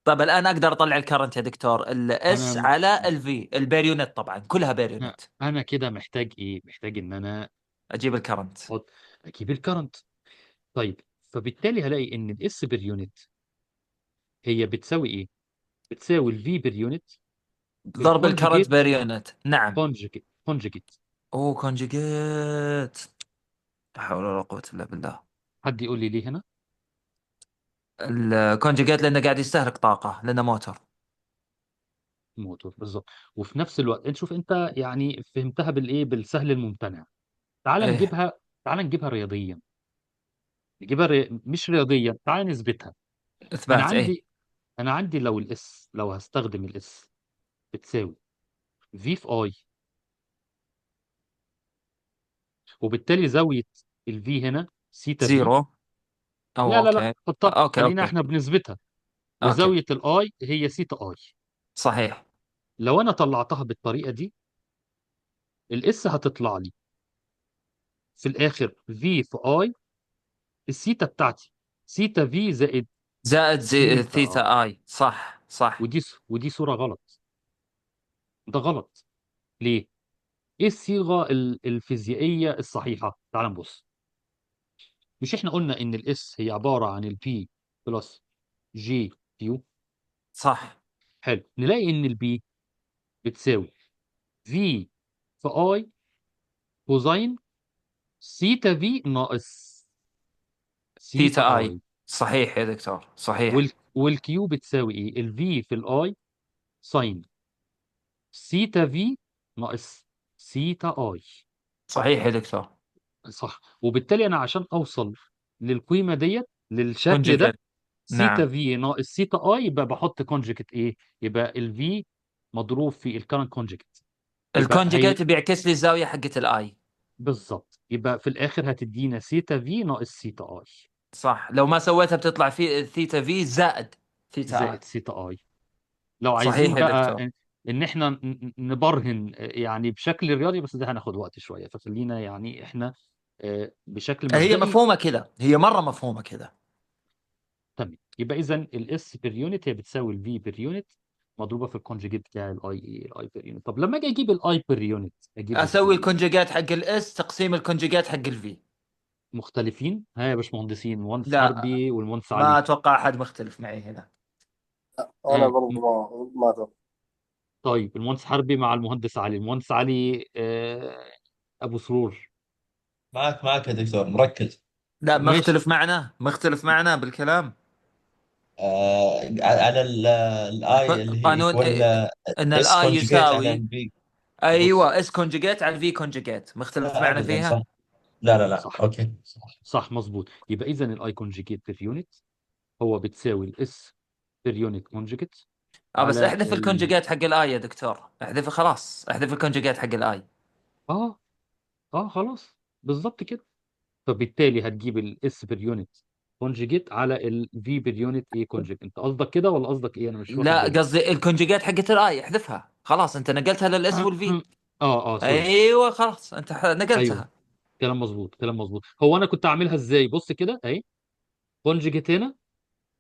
طيب الان اقدر اطلع ال current يا دكتور، ال S انا على ال V ال per unit، طبعا كلها per unit. انا كده محتاج ايه؟ محتاج ان انا اجيب ال current. احط، اجيب ال current. طيب فبالتالي هلاقي ان ال S per unit هي بتساوي ايه؟ بتساوي ال V per unit في ضرب ال current ال conjugate، per unit. نعم. conjugate conjugate. اوه conjugate. لا حول ولا قوة الا بالله. حد يقول لي ليه هنا؟ ال conjugate لانه قاعد يستهلك طاقة، لانه موتور. موتور بالظبط. وفي نفس الوقت انت شوف، انت يعني فهمتها بالايه، بالسهل الممتنع. تعال ايه. نجيبها، تعال نجيبها رياضيا، نجيبها مش رياضيا، تعال نثبتها. انا اثبات، ايه. عندي، انا عندي لو ال S، لو هستخدم ال S بتساوي V في I، وبالتالي زاوية ال V هنا theta V. zero. او لا لا لا، okay. حطها، okay خلينا okay. احنا بنثبتها. okay. وزاوية ال I هي theta I. صحيح. لو انا طلعتها بالطريقة دي، ال S هتطلع لي في الاخر V في I، ال theta بتاعتي theta V زائد زائد زي theta theta I. I. صح صح. ودي صورة غلط، ده غلط. ليه؟ ايه الصيغة الفيزيائية الصحيحة؟ تعال نبص. مش احنا قلنا ان ال S هي عبارة عن ال P plus J Q؟ صح. حلو. نلاقي ان ال P بتساوي V في I cosine theta V ناقص theta theta I. I. صحيح يا دكتور، صحيح. وال Q بتساوي ايه؟ ال V في ال I sine theta V ناقص theta I. صحيح يا دكتور. صح. وبالتالي انا عشان اوصل للقيمة ديت، للشكل ده، conjugate. سيتا نعم. V ناقص theta I، يبقى بحط conjugate ايه؟ يبقى ال V مضروب في ال current conjugate. يبقى هي ال conjugate بيعكس لي الزاوية حقت ال I. بالظبط. يبقى في الاخر هتدينا theta V ناقص theta I. صح، لو ما سويتها بتطلع في theta V زائد theta I. زائد theta I. لو عايزين صحيح يا بقى دكتور. ان احنا نبرهن يعني بشكل رياضي، بس ده هناخد وقت شوية، فخلينا يعني احنا بشكل هي مبدئي. مفهومه كذا، هي مرة مفهومه كذا. تمام. يبقى اذا ال S per unit هي بتساوي ال V per unit مضروبة في ال conjugate بتاع ال I، ال I per unit. طب لما اجي اجيب ال I per unit اجيبه اسوي ازاي؟ ال conjugate حق ال S تقسيم ال conjugate حق ال V. مختلفين؟ ها يا باشمهندسين، المهندس لا، حربي والمهندس ما علي. اتوقع احد مختلف معي هنا. انا ها برضو ما اتوقع. طيب المهندس حربي مع المهندس علي، المهندس علي ابو سرور. معك معك يا دكتور، مركز. لا، ماشي. مختلف معنا، مختلف معنا بالكلام. على ال I اللي هي قانون ولا ان S ال I conjugate على يساوي، ال V؟ بص، ايوه S conjugate على ال V conjugate، مختلف لا معنا ابدا، فيها. صح. لا لا لا، صح okay. صح مظبوط. يبقى اذا ال I conjugate per unit هو بتساوي ال S per unit conjugate اه بس على احذف ال ال conjugate حق ال I يا دكتور، احذف، خلاص احذف ال conjugate حق ال I. اه اه خلاص، بالظبط كده. فبالتالي هتجيب ال S per unit conjugate على ال V per unit ايه conjugate. انت قصدك كده ولا قصدك ايه؟ انا مش واخد لا، بالي. قصدي ال conjugate حقت ال I احذفها، خلاص انت نقلتها لل S وال V. اه sorry. ايوه خلاص انت ايوه نقلتها. كلام مظبوط، كلام مظبوط. هو انا كنت اعملها ازاي؟ بص كده اهي، conjugate هنا،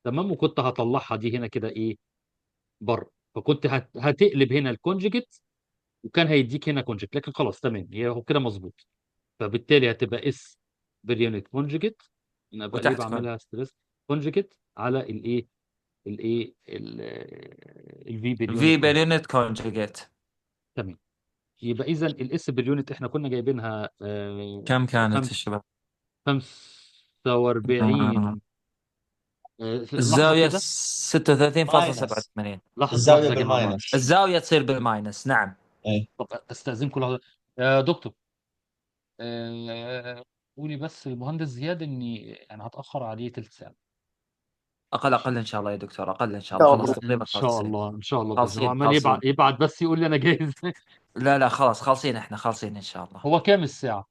تمام، وكنت هطلعها دي هنا كده ايه بره، فكنت هتقلب هنا ال conjugate وكان هيديك هنا conjugate، لكن خلاص تمام، هي هو كده مظبوط. فبالتالي هتبقى S per unit conjugate، انا بقى ليه وتحت con بعملها stress، conjugate على الايه، الايه ال V per V unit per conjugate. unit conjugate. تمام. يبقى اذا ال S per unit احنا كنا جايبينها كم كانت خمس الشباب؟ 45. لحظة الزاوية كده، 36.87. minus. لحظة الزاوية لحظة يا جماعة بال minus. معلش. الزاوية تصير بال minus، نعم. اي. طب استاذنكم لحظة يا دكتور. قولي بس المهندس زياد اني انا هتاخر عليه تلت ساعة. اقل اقل ان شاء الله يا دكتور، اقل ان شاء الله. يا خلاص رب. ان تقريبا شاء خالصين. الله، ان شاء الله باذن الله. هو خالصين عمال يبعت خالصين. يبعت بس يقول لي انا جاهز. لا لا، خلاص خالصين، احنا خالصين ان شاء الله. هو كام الساعة؟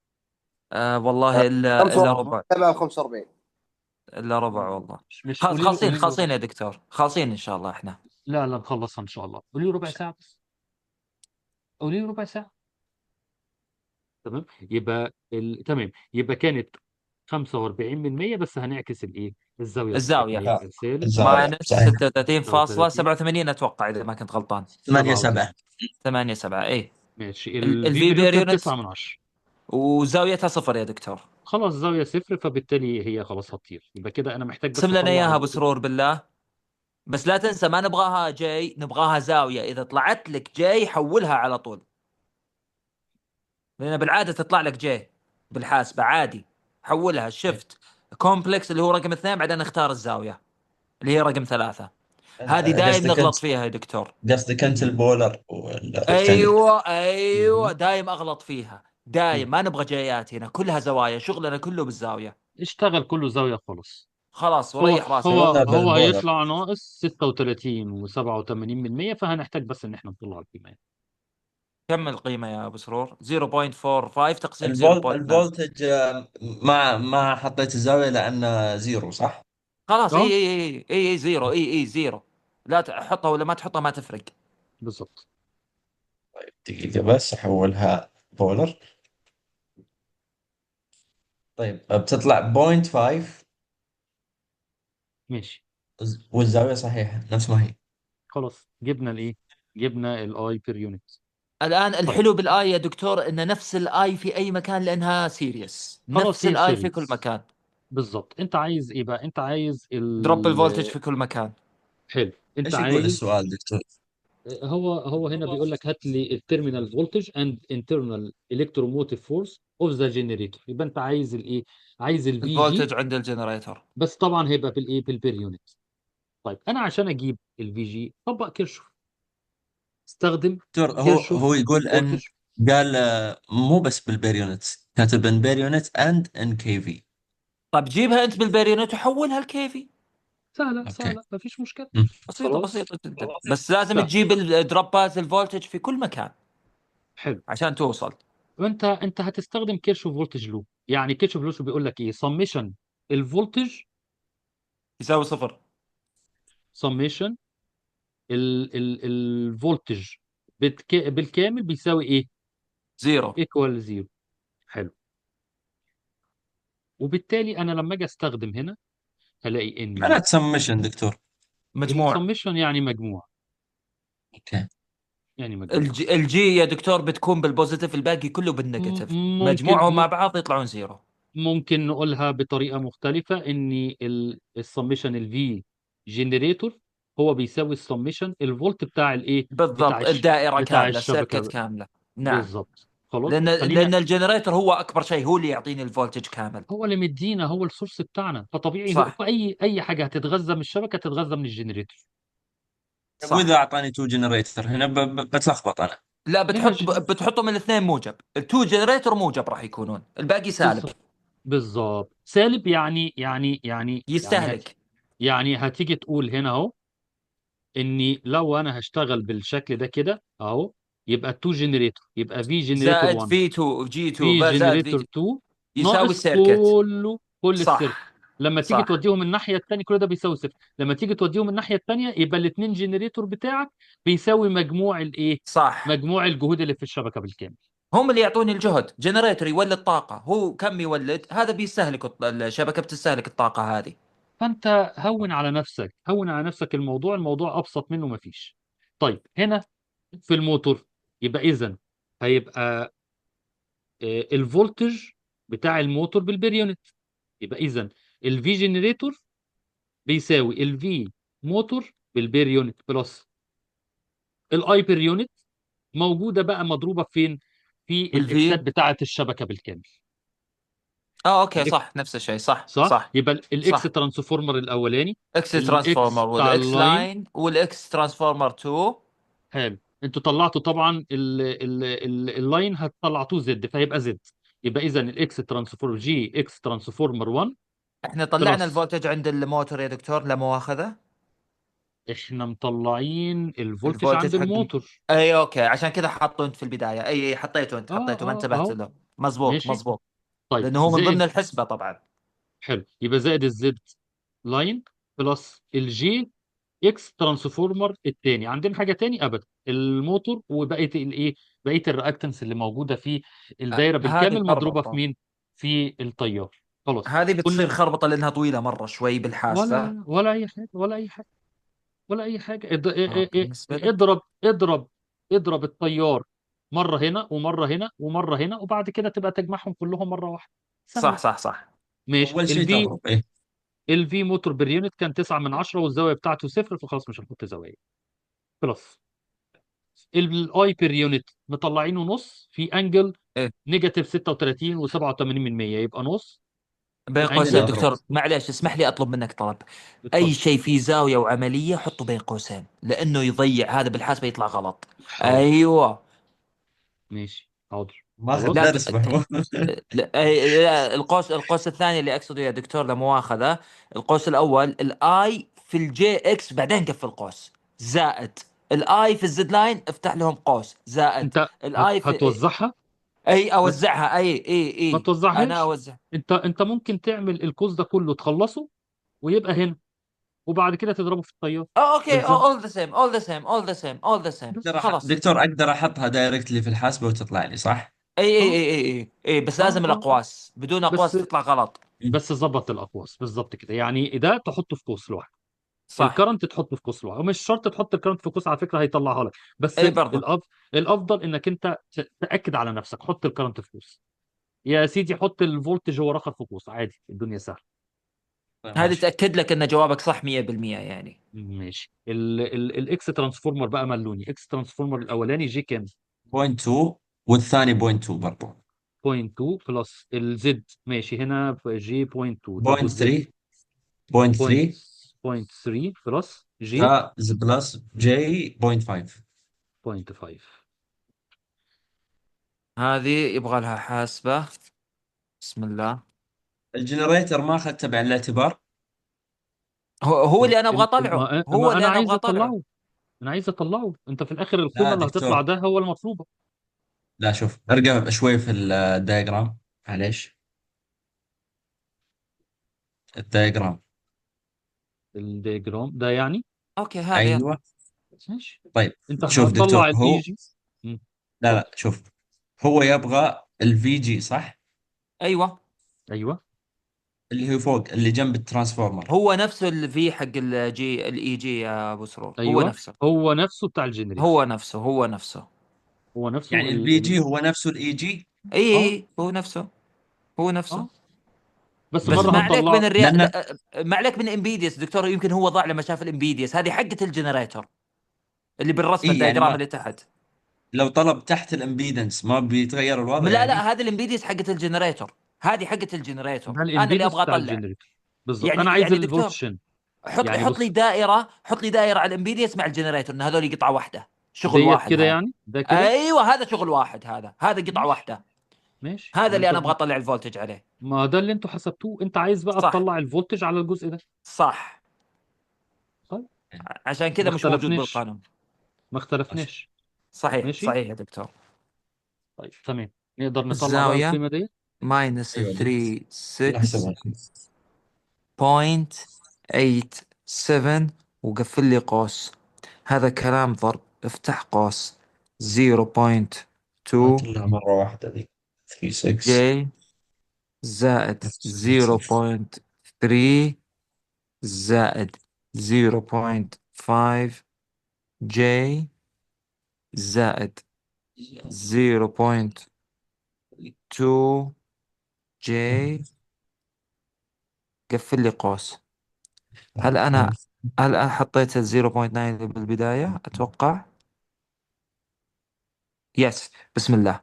آه والله الا ربع. 47. الا ربع والله. مش خلاص قولي له، خالصين قولي له. خالصين يا دكتور، خالصين ان شاء الله احنا. لا لا، نخلصها ان شاء الله. قولي له ربع ساعة بس، قولي له ربع ساعة. تمام، يبقى تمام، يبقى كانت 45 من 100، بس هنعكس الايه؟ الزاوية بتاعتنا، الزاوية يبقى سالب الزاوية minus صحيح. 36 36.87 اتوقع اذا ما كنت غلطان. 8 7. 7. 8 7 اي. ماشي، ال V ال V per unit per كانت unit 9 من 10. وزاويتها صفر يا دكتور. خلاص زاوية صفر، فبالتالي هي خلاص هتطير. يبقى كده انا محتاج اقسم بس لنا اطلع اياها ابو سرور بالله، بس لا تنسى ما نبغاها J، نبغاها زاوية. اذا طلعت لك J حولها على طول، لان بالعادة تطلع لك J بالحاسبه عادي. حولها shift complex اللي هو رقم 2، بعدين نختار الزاوية اللي هي رقم 3. هذه دايم قصدك نغلط انت، فيها يا دكتور. قصدك انت ال polar وال rectangle. ايوه ايوه، دايم اغلط فيها دايم. ما نبغى جيات هنا، كلها زوايا، شغلنا كله بالزاوية. اشتغل كله زاوية خلاص. خلاص هو وريح راسك. هو شغلنا هو بال polar. هيطلع ناقص 36 و87 من 100، فهنحتاج بس ان احنا نطلع القيمة يعني. كم القيمة يا ابو سرور؟ 0.45 تقسيم 0.9. ال voltage ما حطيت الزاوية لأن zero صح؟ خلاص، اي اه اي اي اي اي zero، اي اي zero. لا تحطها ولا ما تحطها ما تفرق. بالظبط. دقيقة بس أحولها polar. طيب بتطلع 0.5. ماشي والزاوية صحيحة نفس ما هي. خلاص، جبنا الايه؟ جبنا ال I per unit. الان طيب الحلو بال I يا دكتور ان نفس ال I في اي مكان لانها series، خلاص نفس هي ال I في كل series. مكان. بالظبط. انت عايز ايه بقى؟ انت عايز drop ال voltage في كل مكان. حلو. انت ايش يقول عايز السؤال دكتور؟ هو هنا بيقول لك هات لي ال terminal voltage and internal electromotive force of the generator. يبقى انت عايز الايه؟ عايز ال VG ال voltage عند ال generator، بس طبعا هيبقى بالايه؟ بال per unit. طيب انا عشان اجيب ال VG طبق كيرشوف، استخدم دكتور هو كيرشوف هو يقول ان voltage. قال مو بس بال per unit، كاتب in per unit and in KV. طيب جيبها انت بال per unit وحولها ل KV. سهلة okay. سهلة، مفيش مشكلة. بسيطة خلاص. بسيطة جدا، بس لازم سهل. تجيب ال drop ات ال voltage في كل مكان. حلو. عشان توصل. وانت هتستخدم كيرشوف voltage law. يعني كيرشوف law بيقول لك ايه؟ summation ال voltage يساوي صفر. summation ال voltage بالكامل بيساوي ايه؟ zero. equal zero. حلو. وبالتالي انا لما اجي استخدم هنا هلاقي ان معناته سمشن دكتور. مجموع. السمشن يعني مجموع. okay. يعني مجموع. ال G يا دكتور بتكون بال positive، الباقي كله بال negative. مجموعهم مع بعض يطلعون zero. ممكن نقولها بطريقة مختلفة، ان ال summation ال V generator هو بيساوي السمشن الفولت بتاع الايه؟ بالضبط، الدائرة بتاع كاملة، الشبكة. ال circuit كاملة. نعم. بالضبط. خلاص. خلينا لان ال generator هو اكبر شيء، هو اللي يعطيني ال voltage كامل، هو اللي مدينا، هو ال source بتاعنا، فطبيعي هو صح. اي حاجة هتتغذى من الشبكة تتغذى من ال generator. صح. واذا اعطاني two generator هنا بتلخبط انا. لا، هنا بتحطهم الاثنين موجب، ال two generator موجب راح يكونون، الباقي سالب. بالضبط. بالضبط. سالب يستهلك. يعني هتيجي تقول هنا اهو اني لو انا هشتغل بالشكل ده كده اهو، يبقى 2 generator، يبقى V generator زائد 1 V 2 G 2 V زائد V generator 2 يساوي ناقص ال circuit. كل صح. ال circuit. لما تيجي صح. توديهم الناحية الثانية كل ده بيساوي صفر. لما تيجي توديهم الناحية الثانية يبقى الاثنين generator بتاعك بيساوي مجموع الايه؟ صح. مجموع الجهود اللي في الشبكة بالكامل. هم اللي يعطوني الجهد، generator يولد طاقة، هو كم يولد؟ هذا بيستهلك الشبكة بتستهلك الطاقة هذه. فانت هون على نفسك، هون على نفسك الموضوع، الموضوع ابسط منه ما فيش. طيب هنا في الموتور يبقى اذا هيبقى ال voltage بتاع الموتور بال per unit، يبقى اذا ال V generator بيساوي ال V motor بال per unit plus ال I per unit موجودة بقى مضروبة فين؟ في بال V. الاكسات بتاعه الشبكة بالكامل. okay، صح، نفس الشيء، صح، صح؟ صح. يبقى ال X صح. transformer الاولاني، X ال X transformer بتاع وال X ال line. line وال X transformer 2. حلو، انتوا طلعتوا طبعا ال line هتطلعتوه Z، فهيبقى Z. يبقى اذا ال X transformer G X transformer 1 احنا طلعنا plus ال voltage عند الموتور يا دكتور، لا مؤاخذة. احنا مطلعين ال voltage ال voltage عند حق الموتور. اي okay، عشان كذا حاطه انت في البداية. اي حطيته انت، اه حطيته، ما اه انتبهت اهو. له. مزبوط ماشي. مزبوط. طيب لانه هو من ضمن زائد، الحسبة طبعا. حلو، يبقى زائد ال Z line plus ال j X transformer الثاني. عندنا حاجة تاني؟ ابدا، الموتور وبقية الايه، بقية ال reactance اللي موجودة في الدايرة هذه بالكامل مضروبة في خربطة. مين؟ في التيار. خلاص. هذه بتصير كنا خربطة لانها طويلة مرة شوي بالحاسبه. ولا اي حاجة، ولا اي حاجة، ولا اي حاجة. بالنسبة لك اضرب اضرب اضرب التيار مرة هنا ومرة هنا ومرة هنا، وبعد كده تبقى تجمعهم كلهم مرة واحدة. صح سهلة. صح صح. ماشي. اول شيء ال V تضرب ايه. ال V motor per unit كان 9 من 10 والزاويه بتاعته صفر، فخلاص مش هنحط زوايا. plus ال I per unit مطلعينه نص في angle ايه negative 36 و87 من 100، يبقى نص بين في قوسين angle. اضرب. دكتور، معليش اسمح لي اطلب منك طلب. اي اتفضل. شيء فيه زاوية وعملية حطه بين قوسين، لانه يضيع هذا بالحاسبه يطلع غلط. حاضر. ايوه. ماشي حاضر. ماخذ خلاص. لا درس محمود. لا، لا، القوس الثاني اللي اقصده يا دكتور، لا مؤاخذة. القوس الاول ال I في ال j X، بعدين قفل قوس، زائد ال I في ال Z line، افتح لهم قوس، زائد انت ال I في هتوزعها. اي ما اوزعها. اي اي ما اي انا توزعهاش. اوزع. انت ممكن تعمل القوس ده كله تخلصه ويبقى هنا، وبعد كده تضربه في التيار okay، بالزاوية. all the same، all the same، all the same، all the same. بس. خلاص. دكتور اقدر احطها directly في الحاسبة وتطلع لي صح؟ اي اي اه اي اي اي، اي بس اه لازم اه الاقواس، بدون بس اقواس تطلع غلط. بس ظبط الاقواس بالظبط كده. يعني ده تحطه في قوس لوحده، صح. ال current تحطه في قوس لوحده، ومش شرط تحط ال current في قوس على فكرة، هيطلعها لك. بس اي برضه الافضل انك انت تاكد على نفسك، حط ال current في قوس يا سيدي، حط ال voltage هو رقم في قوس عادي، الدنيا سهلة. طيب هذه ماشي. تاكد لك ان جوابك صح 100% يعني. ماشي. ال X transformer بقى ملوني. X transformer الاولاني j كام؟ 0.2 والثاني 0.2 برضه. 0.2 plus ال Z. ماشي، هنا j 0.2. طب وال Z؟ 0.3. 0.3 0.3 plus j plus j 0.5. 0.5. هذه يبغى لها حاسبة. بسم الله. ال generator ما اخذته بعين الاعتبار. هو اللي انا ابغى اطلعه. هو ما اللي انا انا عايز ابغى اطلعه. اطلعه. انا عايز اطلعه. انت في الاخر لا القيمة اللي دكتور. هتطلع ده هو المطلوبة. لا شوف، ارجع شوي في ال diagram، معليش. ال diagram. ال diagram ده يعني؟ okay هذا. ايوه. ماشي. طيب انت شوف هتطلع دكتور، ال هو E G. لا لا شوف، هو يبغى ال VG صح؟ ايوه. ايوه. اللي هو فوق، اللي جنب ال transformer. هو نفسه ال V حق ال G ال EG يا ابو سرور. هو أيوة. نفسه. هو نفسه بتاع ال generator. هو نفسه، هو نفسه. هو نفسه يعني ال VG هو نفسه ال EG؟ اي، آه. اي، هو نفسه، هو نفسه. بس بس مرة ما عليك هتطلع من الريا... لأن لا، ما عليك من impedance دكتور، يمكن هو ضاع لما شاف ال impedance هذه حقة ال generator اللي بالرسمه إيه، يعني ال diagram ما اللي تحت. لو طلب تحت ال impedance ما بيتغير الوضع لا يعني؟ لا، هذه ال impedance حقة ال generator، هذه حقة ال generator. ده انا اللي ال impedance ابغى بتاع اطلع. ال generator بالضبط. انا عايز يعني دكتور، ال voltage. حط يعني حط بص. لي دائرة، حط لي دائرة على ال impedance مع ال generator، ان هذول قطعه واحدة، شغل ديت واحد كده هذا. يعني؟ ده كده؟ ايوه هذا شغل واحد، هذا قطعه ماشي. واحدة. ماشي. هذا ما اللي انت انا ابغى اطلع ال voltage عليه. ما ده اللي انتوا حسبتوه، انت عايز بقى صح. تطلع ال voltage على الجزء ده. صح. طيب. عشان كذا ما مش موجود اختلفناش. بالقانون. ما اختلفناش. صحيح، ماشي؟ صحيح يا دكتور. طيب تمام، نقدر نطلع بقى الزاوية القيمة دي؟ minus أيوة. 3 6 نحسبها. point eight seven، وقفل لي قوس. هذا كلام ضرب، افتح قوس 0.2 كلها مرة واحدة ذي. 3 6 j زائد 0.3 زائد 0.5 j زائد 0.2 j، قفل لي قوس. هل أنا حطيت ال 0.9 بالبداية؟ أتوقع yes. بسم الله.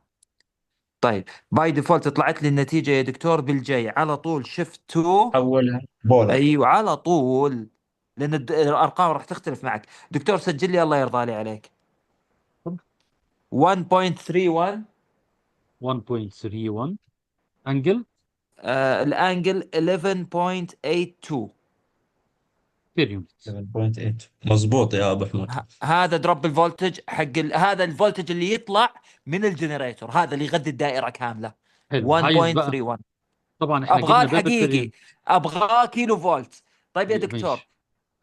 طيب by default طلعت لي النتيجة يا دكتور بال j على طول، shift 2 حولها polar. ايوه على طول، لان الارقام راح تختلف معك. دكتور سجل لي الله يرضى لي عليك. تفضل. 1.31 1.31 angle ال angle 11.82. per unit. 7.8 مظبوط يا ابو حمود. هذا drop ال voltage حق هذا ال voltage اللي يطلع من ال generator، هذا اللي يغذي الدائرة كاملة. حلو. عايز بقى 1.31. طبعا احنا ابغاه جبنا باب ال per الحقيقي، unit. ابغاه كيلو فولت. طيب يا دكتور، ماشي.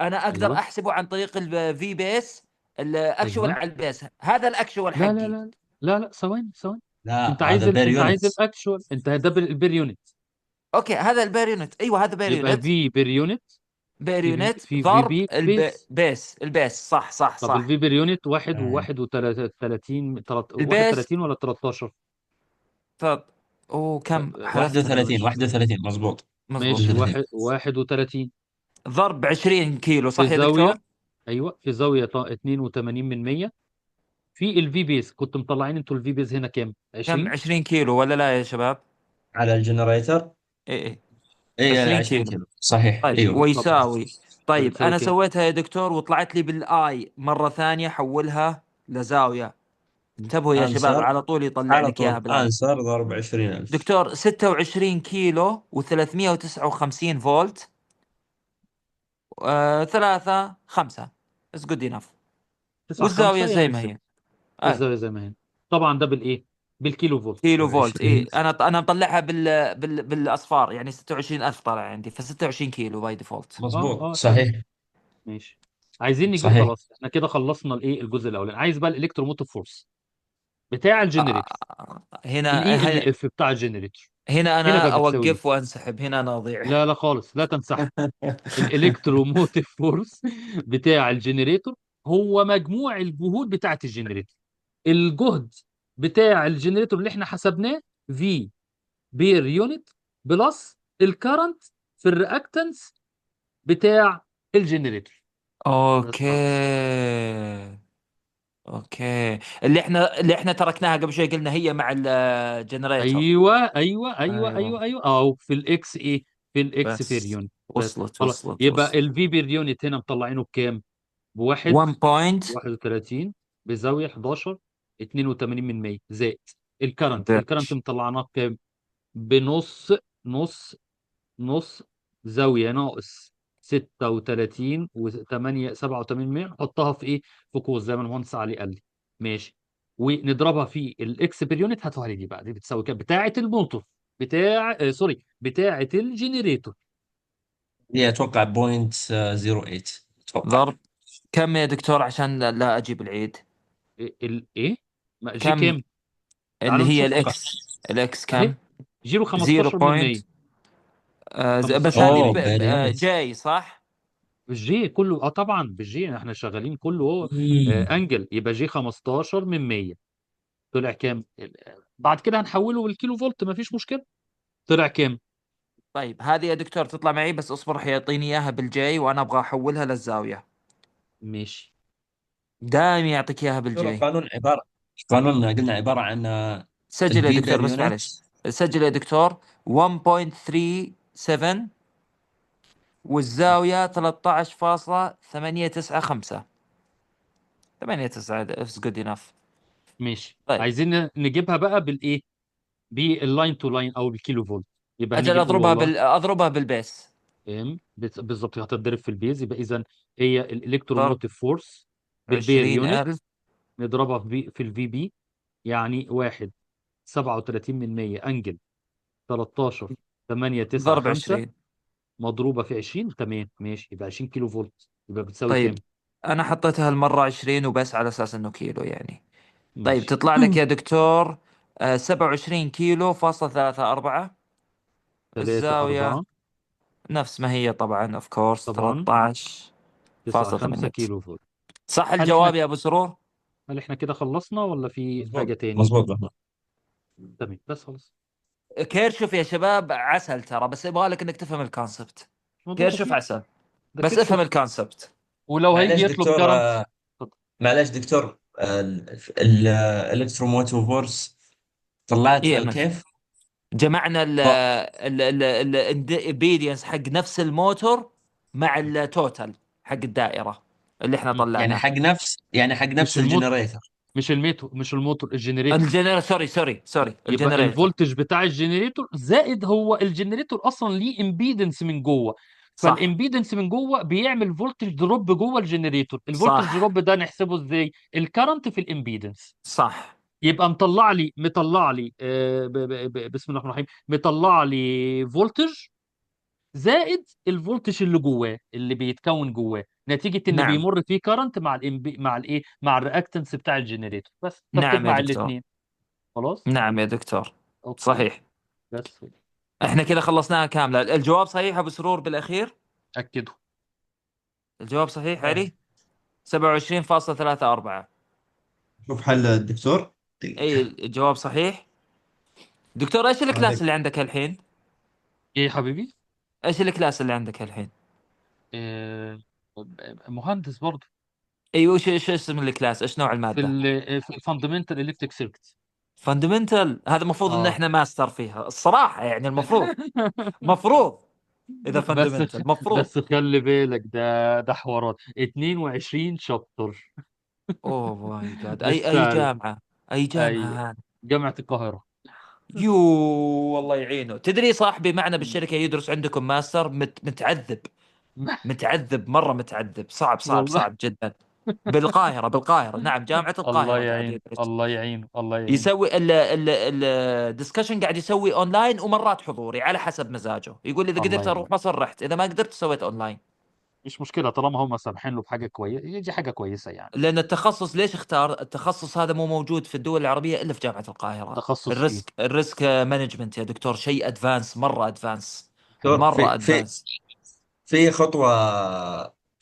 انا اقدر ايوه احسبه عن طريق ال V base ال actual ايوه. على ال base، هذا ال actual لا لا حقي. لا لا لا، ثواني ثواني. لا انت عايز هذا per انت عايز unit. ال actual، انت ده ال per unit. okay، هذا ال per unit، ايوه هذا per يبقى unit. V per unit per في unit في V ضرب B base. ال base، ال base صح صح طب صح. ال V per unit 1 و31 ال base 31 ولا 13؟ طب وكم حذفتها؟ 31 31 مظبوط. مظبوط. ماشي، 31. 31 ضرب 20 كيلو صح في يا دكتور؟ زاوية، ايوه في زاوية 82 من 100 في ال V base. كنتوا مطلعين انتوا ال V base هنا كام؟ كم؟ 20. 20 كيلو ولا لا يا شباب؟ على ال generator. اي اي. اي 20 20 كيلو. كيلو صحيح. طيب ايوه. ويساوي. طيب بتساوي انا كام؟ سويتها يا دكتور وطلعت لي بال i مرة ثانية، حولها لزاوية. انتبهوا يا شباب، answer على طول يطلع على لك اياها طول بال i. answer ضرب 20000. دكتور 26 كيلو و359 فولت، 3 5 it's good enough. 9 والزاوية 5 زي يعني ما 6. هي. والزاوية زي ما هي. طبعا ده بالايه؟ بالكيلو فولت. كيلو فولت. 20. اي انا مطلعها بالاصفار، يعني 26000 طالع عندي، ف 26 كيلو by default. مظبوط تمام. صحيح. ماشي. عايزين نجيب صحيح. خلاص احنا كده خلصنا الايه الجزء الاولاني. عايز بقى ال electromotive force بتاع ال generator، هنا ال EMF بتاع ال generator. هنا هنا انا بقى بتساوي ايه؟ اوقف وانسحب، هنا انا اضيع. لا لا خالص، لا تنسحب. ال electromotive force بتاع ال generator هو مجموع الجهود بتاعه ال generator. الجهد بتاع ال generator اللي احنا حسبناه V per unit plus ال current في ال reactance بتاع ال generator. بس خلاص. okay okay، اللي احنا تركناها قبل شوي، قلنا هي مع ال generator. ايوه ايوه ايوه ايوه ايوه ايوه، اهو في ال X ايه، في ال X per بس unit. بس وصلت خلاص. وصلت يبقى وصلت. ال V per unit هنا مطلعينه بكام؟ بواحد 1 point 31 بزاوية 11 82 من 100 زائد ال current. ال current مطلعناه بكام؟ بنص نص نص زاوية ناقص 36 و8 87 100. نحطها في ايه؟ في قوس زي ما المهندس علي قال لي. ماشي. ونضربها في ال X per unit. هاتوها لي دي بقى، دي بتساوي كام؟ بتاعه الموتور بتاع sorry بتاعه ال generator. هي اتوقع point 08 اتوقع. ضرب كم يا دكتور عشان لا اجيب العيد؟ ايه ما J كم كام؟ اللي تعالوا هي نشوف. ال X، ال X اهي كم؟ 0 0 15 من 100. point بس 15 من هذه اوه 100 per unit. J صح؟ بال J كله، طبعا بال J احنا شغالين كله هو angle. يبقى J 15 من 100 طلع كام؟ بعد كده هنحوله بالكيلو فولت، مفيش مشكلة. طلع كام؟ طيب هذه يا دكتور تطلع معي، بس اصبر حيعطيني اياها بال J وانا ابغى احولها للزاوية. ماشي. دائما يعطيك اياها دكتور بال J. القانون عبارة، قانون قلنا عبارة عن سجل يا ال V دكتور per بس unit. معلش، سجل يا دكتور 1.37 والزاوية 13.895 89 it's good enough. ماشي. طيب عايزين نجيبها بقى بالايه؟ بال line to line او بالكيلو فولت. يبقى اجل هنيجي نقول اضربها والله اضربها بال base. ام بالظبط هتتضرب في ال base. يبقى اذا هي ضرب ال electromotive force بال per unit 20000 نضربها في ال VB، يعني 1 37 من 100 angle 13 8 9 ضرب 5 20. مضروبة في 20. تمام ماشي. يبقى 20 كيلو فولت. يبقى بتساوي طيب كام؟ انا حطيتها المرة 20 وبس على اساس انه كيلو يعني. طيب ماشي. تطلع لك يا دكتور 27 كيلو فاصلة 34. 3 الزاوية 4 نفس ما هي طبعا of course طبعا 13 9 فاصلة 5 8. كيلو فولت. صح هل احنا الجواب يا ابو سرور؟ هل احنا كده خلصنا ولا في مظبوط حاجة تاني؟ مظبوط محمود. تمام بس خلاص. كيرشوف يا شباب عسل ترى، بس يبغى لك انك تفهم ال concept. موضوع كيرشوف بسيط عسل، ده بس افهم كيرشوف. ال concept. ولو هيجي معلش يطلب دكتور current. اتفضل. معلش دكتور، ال electromotive force طلعت اي EMF. كيف؟ جمعنا ال ال ال impedance حق نفس الموتور مع ال total حق الدائرة اللي احنا مم. يعني طلعناه. حق نفس، يعني حق مش نفس الموتور ال generator. مش الميتو، مش الموتور، ال generator. ال generator، sorry sorry sorry، يبقى ال generator. ال voltage بتاع ال generator زائد، هو ال generator اصلا ليه impedance من جوه، صح. فال impedance من جوه بيعمل voltage drop جوه ال generator. ال voltage صح. drop ده نحسبه ازاي؟ ال current في ال impedance. صح. يبقى مطلع لي بسم الله الرحمن الرحيم، مطلع لي voltage زائد ال voltage اللي جواه، اللي بيتكون جواه نتيجة ان بيمر فيه current مع ال imp مع الايه، مع ال reactance بتاع ال generator بس. نعم يا فبتجمع دكتور. الاثنين خلاص. نعم يا دكتور. okay. صحيح. بس احنا كذا خلصناها كاملة. الجواب صحيح ابو سرور بالاخير؟ اكده. الجواب صحيح علي؟ 27.34. شوف حل الدكتور. اي الجواب صحيح. دكتور، ايش ال class اللي عندك الحين؟ ايه يا حبيبي؟ ايش ال class اللي عندك الحين؟ مهندس برضه. ايوه، ايش اسم ال class؟ ايش نوع المادة؟ في ال fundamental electric circuit. fundamental، هذا المفروض ان احنا ماستر فيها الصراحة، يعني المفروض مفروض اذا fundamental مفروض. بس خلي بالك ده حوارات 22 chapter. oh my God. مش اي سهل. جامعه؟ اي جامعه هذا؟ جامعه القاهرة. يو والله يعينه. تدري صاحبي معنا بالشركة يدرس عندكم ماستر، متعذب، متعذب مرة، متعذب، صعب صعب والله. صعب جدا. بالقاهرة، بالقاهرة، نعم، جامعه الله القاهرة قاعد يعين، يدرس. الله يعين، الله يعين. يسوي ال discussion قاعد يسوي اونلاين ومرات حضوري على حسب مزاجه. يقول اذا الله قدرت اروح يعين. مصر رحت، اذا ما قدرت سويت اونلاين. مش مشكلة طالما هم سامحين له بحاجة كويسة، دي حاجة كويسة يعني. لان التخصص ليش اختار التخصص هذا؟ مو موجود في الدول العربية الا في جامعه القاهرة. تخصص ايه؟ ال risk management يا دكتور، شيء advanced، مرة advanced، دكتور، مرة في advanced.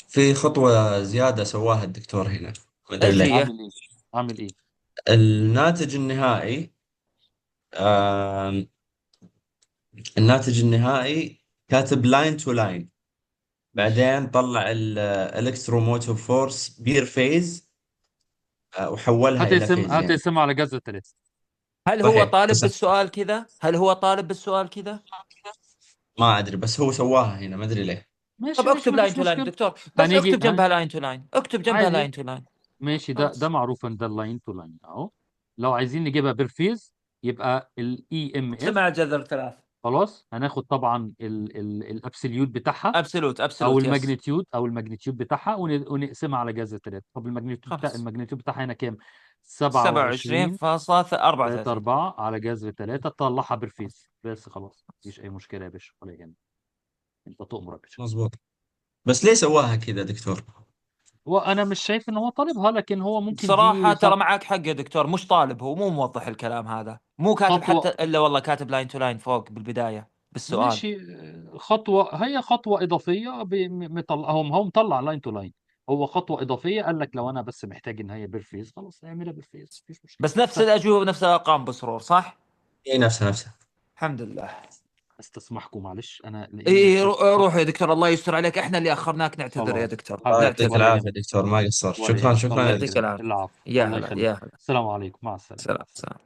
في خطوة زيادة سواها الدكتور هنا، ما أدري ايش ليه. هي؟ عامل ايه؟ عامل ايه؟ الناتج النهائي، الناتج النهائي كاتب line to line، بعدين طلع ال electromotive force per phase وحولها الى هتقسم phase يعني. هتقسم على جذر 3. هل هو صحيح، طالب بس بالسؤال كذا؟ هل هو طالب بالسؤال كذا؟ ما ادري، بس هو سواها هنا ما ادري ليه. ماشي طب ماشي، اكتب ما فيش line to line مشكلة. دكتور، بس هنيجي اكتب جنبها line to line، اكتب جنبها عادي. line to line. ماشي، ده خلاص. ده معروف ان ده ال line to line اهو. لو عايزين نجيبها per phase يبقى ال EMF سمع جذر 3. خلاص. هناخد طبعا ال absolute بتاعها، absolute، absolute، او yes. ال magnitude، او ال magnitude بتاعها، ونقسمها على جذر 3. طب ال magnitude بتاع خلاص. ال magnitude بتاعها هنا كام؟ سبعة وعشرين 27 فاصلة أربعة تلاتة وثلاثين. 4 على جذر 3، تطلعها per phase بس خلاص، مفيش اي مشكلة يا باشا ولا يهمك، انت تؤمر يا باشا. مظبوط. بس ليه سواها كذا دكتور؟ وانا مش شايف ان هو طالبها، لكن هو ممكن بصراحة دي ترى معك حق يا دكتور، مش طالب، هو مو موضح الكلام هذا، مو كاتب خطوة حتى، الا والله كاتب line to line فوق بالبداية بالسؤال. ماشي، خطوة، هي خطوة إضافية، مطلع، هو مطلع line to line، هو خطوة إضافية قال لك لو أنا بس محتاج إن هي per phase خلاص اعملها per phase، مفيش مشكلة. بس نفس سهل. الأجوبة ونفس الأرقام بسرور، صح؟ اي نفسها نفسها. الحمد لله. استسمحكم معلش أنا لأن اي روح يا دكتور، الله يستر عليك، احنا اللي اخرناك، نعتذر يا خلاص. دكتور. الله حبيبي، يعطيك نعتذر. ولا العافية يهمك. دكتور، ما قصرت. ولا شكرا يهمك. شكرا الله يا يعطيك دكتور. يخليك. العافية. العفو. يا الله هلا يخليك. يا هلا. السلام عليكم، مع السلامة. سلام سلام.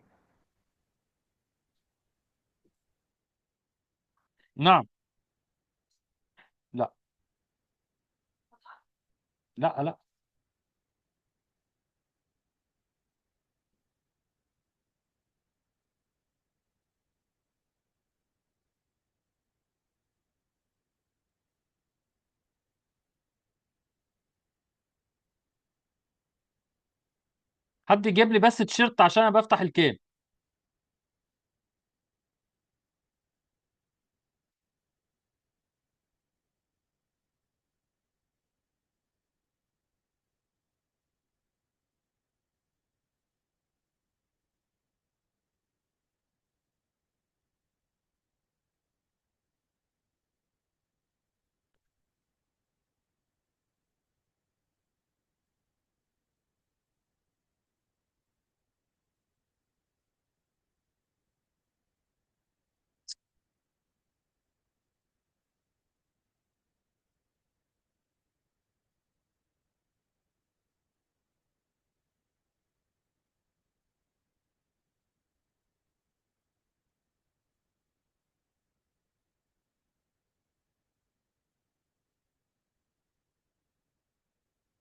نعم. لا لا لا، حد يجيب لي بس تيشيرت عشان انا بفتح ال cam.